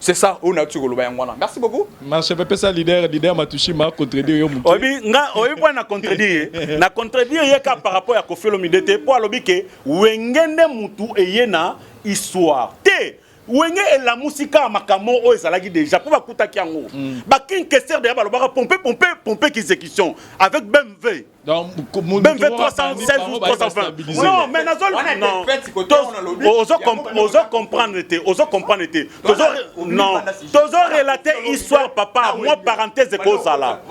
C'est ça oyo nauti koloba, yango wana. Merci beaucoup. Marché pesa leader Matushima contredire yo moke. Oyebi nga, oyebi mpo na contredire ye, na contredire ye ka par rapport ya Kofi Olomide te, mpo alobi ke Wenge nde mutu eye na histoire te. Wenge elamusi kaka makambo oyo ezalaki déjà, mpo bakutaki yango. Baking Kester deya balobaka pompe pompe pompe exécution avec BMW. Donc, BMW 316 ou 320. Non, mais nazo non. Ozo comprendre te, ozo comprendre te. Tozo non. Tozo relater histoire, papa, moi parenthèse ekozala.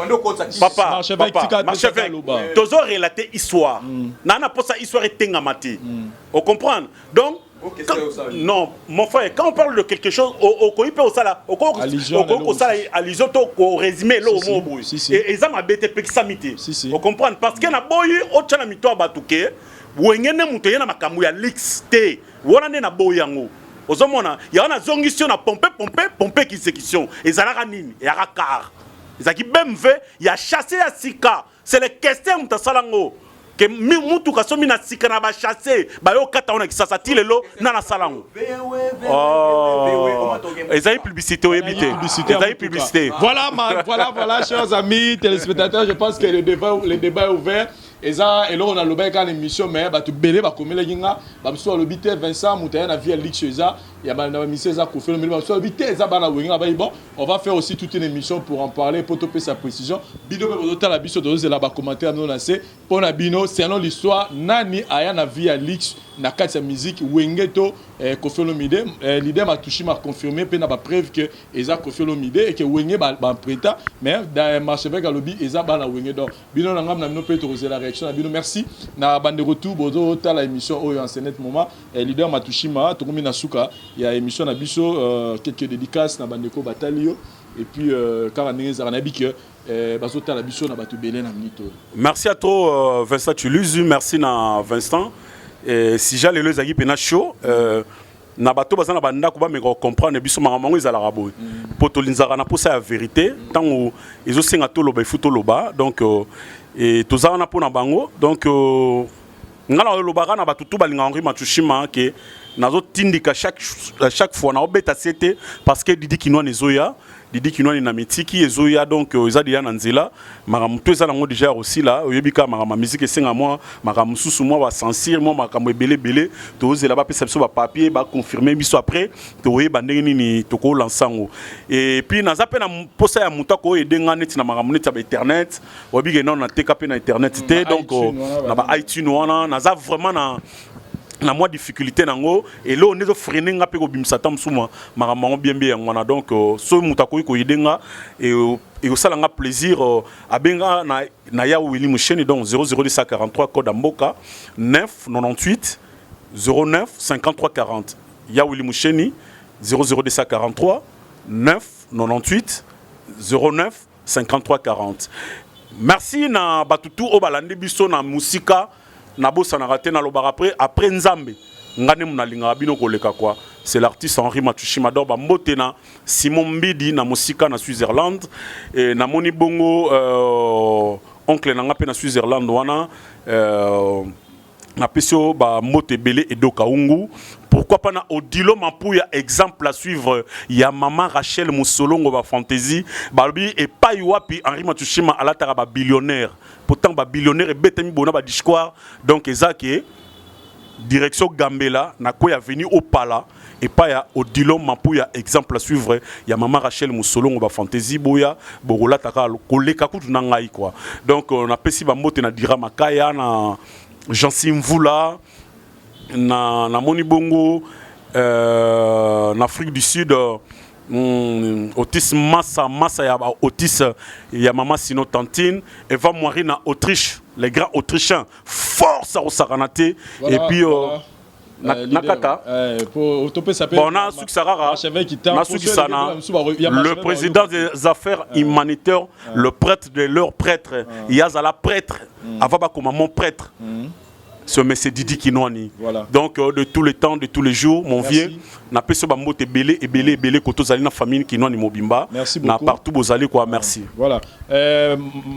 Papa, papa, marchevêque. Tozo relater histoire. Na na posa histoire etengama te. O comprendre? Donc quand, non, mon frère, quand on parle de quelque chose, okoyi mpe osala, okoki kosala allusion to korésume eloko moko boye, eza mabe te, epekisami te. Ocomprendre? Parce que na boyi otya na mito ya bato ke Wenge nde moto eye na makambo ya luxe te. Wana nde na boyi yango. Ozomona yango, nazongisi yo na pompe pompe pompe exécution. Ezalaka nini? Eyaka car, ezalaki BMW ya chasse ya sika. C'est le question moto asala yango ke mutuka somi na sika na bachasse bayokata ngo na Kisasa ti lelo na nasala yango. Oh. Ezali publicité, oyebi te, ezali publicité. Voilà, voilà, chers amis téléspectateurs, je pense que le débat est ouvert. Eza eloko nalobaki kaka na émission, mais bato ebele bakomelaki nga. Bamosusu balobi te, Vincent, moto aya na vie ya luxe eza ya na bamisi, eza Kofi Olomide. Bamosusu balobi te, eza bana Wenge. Bayi bon, on va faire aussi toute une émission pour en parler, po topesa précision. Bino mpe bozotala biso, tozozela bacommentaire no na se. Mpo na bino, selon l'histoire, nani aya na vie ya luxe na kati ya musique, Wenge to Kofi Olomide? Leader Matushima confirmé mpe na bapreuve que eza Kofi Olomide et que Wenge bapreta, mais marchevêque alobi eza bana Wenge. Donc bino na ngambo na bino mpe tokozela réaction na bino. Merci na bandeko tout bozotala émission oyo en ce net moment. Leader Matushima, tokomi na suka ya émission na biso. Quelques dédicaces na bandeko batali yo, et puis kaka ndenge ezalaka, nayebi ke bazotala biso na bato ebele na minute oyo. Merci à trop, Vincent Tuluzu. Merci na Vincent. Et si ja lelo ezalaki mpena chaud, na bato baza na bandako bameka kocomprendre biso. Makambo yango ezalaka boye mpo tolinzaka na mposa ya vérité. Ntango ezosenga toloba, efu toloba. Donc toza wana mpo na bango. Donc nga na olobaka na bato tu balingaka Henri Matushima ke Nazotindika chaque fois, naobeta se te, parce que Didi Kinwani ezoya, Didi Kinwani na mitiki ezoya. Donc eza deya na nzela. Makambo to eza nango déjà ya kosila. Oyebi kaka makambo ya musique esenga mwa makambo mosusu, mwa bacensure, mwa makambo ebele ebele. Tozela bapesa biso bapapier, baconfirme biso, après tokoyeba ndenge nini tokolansa yango. Et puis naza mpe na mposa ya moto akoyede nga neti na makambo neti ya bainternet. Oyebi ke nano nateka mpe na internet te. Donc na ba iTunes wana, naza vraiment na mwa difficulté nango. Eloko nde ezofreiner nga mpe kobimisa ata mosusu makambo yango bien bien, yango wana. Donc soki moto akoki koaider nga, ekosala nga plaisir. Abenga na ya Willi Musheni, donc 00243, code ya mboka, 9 98 09 53 40. Ya Willi Musheni, 00243 9 98 09 53 40. Merci na bato tu oyo balandi biso na mosika. Nabosanaka te, nalobaka après Nzambe, nga nde nalingaka bino koleka quoi. C'est l'artiste Henri Matushima. Donc bambote na Simon Mbidi na mosika na Switzerland. E namoni bongo oncle na nga mpe na Switzerland wana, napesi yo bambote ebele, Edoka Ungu. Pourquoi pas na Odilo Mampuya, exemple à suivre ya mama Rachel Musolongo, bafantaisie. Balobi epai wapi Henri Matushima alataka babillionnaire, pourtant babillionnaire ebetami bona badiscours. Donc eza ke direction Gambela na koya avenue Opala, epai ya Odilo Mampuya, exemple à suivre ya mama Rachel Musolongo, bafantaisie. Boya bokolataka koleka kutu na ngai quoi. Donc napesi bambote na Dira Makaya, na Jansi Mvula, na namoni bongo na Afrique du Sud, Otis Massa Massa ya Otis ya mama Sino Tantine Eva Moiri, na Autriche, les grands Autrichiens, force akosakana te. Et puis na kaka bon, nasukisa kaka, nasukisa na le président des affaires humanitaires, le prêtre de leur prêtre. Yazala prêtre avant bakoma mon prêtre, ce monsieur Didi Kinwani. Voilà. Donc de tous les temps, de tous les jours, mon Merci. vieux, napesi bambote ebele ebele ebele koto ozali na famille Kinwani mobimba. Merci Na beaucoup. partout bozali quoi. Merci. Voilà.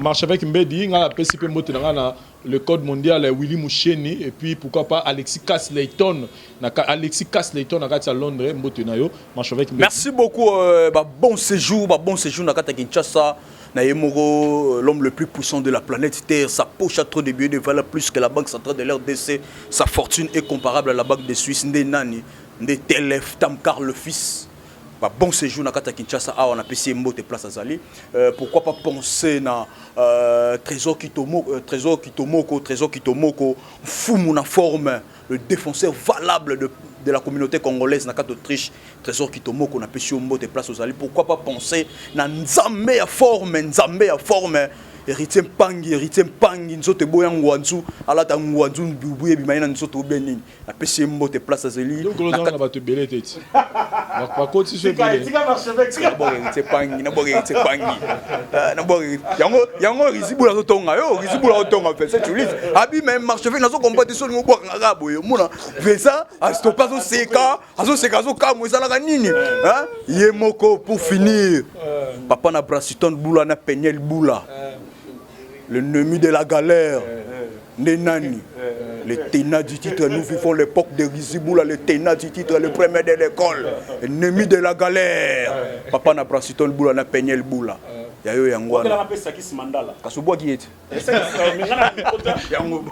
Marchevêque Mbedi, nga napesi pe mbote na nga na le code mondial Willy Moucheni, et puis pourquoi pas Alexis Cass Layton na Alexis Cass Layton na kati ya Londres, mbote na yo Marchevêque Mbedi. Merci beaucoup, bah, bon séjour, bah, bon séjour na kati ya Kinshasa. Na ye moko, l'homme le plus puissant de la planète Terre, sa poche a trop de billets de valeur, plus que la banque centrale de l'RDC. Sa fortune est comparable à la banque de Suisse. Nde nani? Nde Telef Tamkar le fils. Bah, bon séjour na kati ya Kinshasa awa, napesi ye mbote place azali. Pourquoi pas penser na Trésor Kitomoko, Trésor Kitomoko, Trésor Kitomoko, Fumu na forme, le défenseur valable de la communauté congolaise na kati Autriche, Trésor Kitomoko, napesi yo mbote place ozali. Pourquoi pas penser na Nzambe ya forme, Nzambe ya forme, Héritier Mpangi, Héritier Mpangi, nzoto eboya ngwanzu, alata ngwanzu bubu ebima ye na nzoto obe nini. Napesi ye mbote place azali. Donc ozanga na bato ebele te ti. Bakoti so ebele. Nabwaka Héritier Pangi, nabwaka Héritier Pangi, nabwaka yango yango. Rizibula azotonga yo, Rizibula azotonga Vincent Julis abi me marchevêque. Nazokompa te, solingo obwaka kaka boye, omona Vincent astope, azoseka, azoseka, azokamwa, ezalaka nini? Hein? Ye moko. Pour finir, papa na Brasiton Bula, na Peniel Bula, l'ennemi de la galère nde nani? Le tenant du titre. Nous vivons l'époque de Riziboula, le tenant du titre, le premier de l'école, ennemi de la galère, papa na Brasiton Bula, na Peniel Bula, ya yo yango wana. Sakis Mandala. Kasi obwaki ye te yango.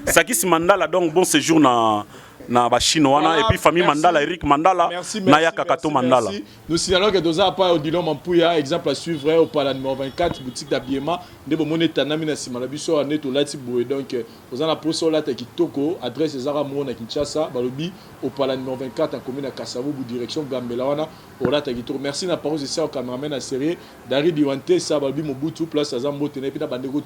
Sakis Mandala, donc bon séjour na bachine wana. Voilà, et puis famille merci. Mandala, Eric Mandala, Merci, na merci, ya Kakato merci, Mandala. Merci. Nous signalons que toza pa Odilon Mampuya, exemple à suivre, au Pala numéro 24, boutique d'habillement. Nde bomoni etanami na nsima na biso awa nde tolati boye. Donc oza na posa olata kitoko, adresse ezaka moko na Kinshasa, balobi Opala numéro 24, akomi na Kasavubu, direction Gambela wana, olata kitoko. Merci na Parose Esa, cameraman na série Dari Diwantesa, balobi Mobutu place aza, mbote na ye mpe na bandeko.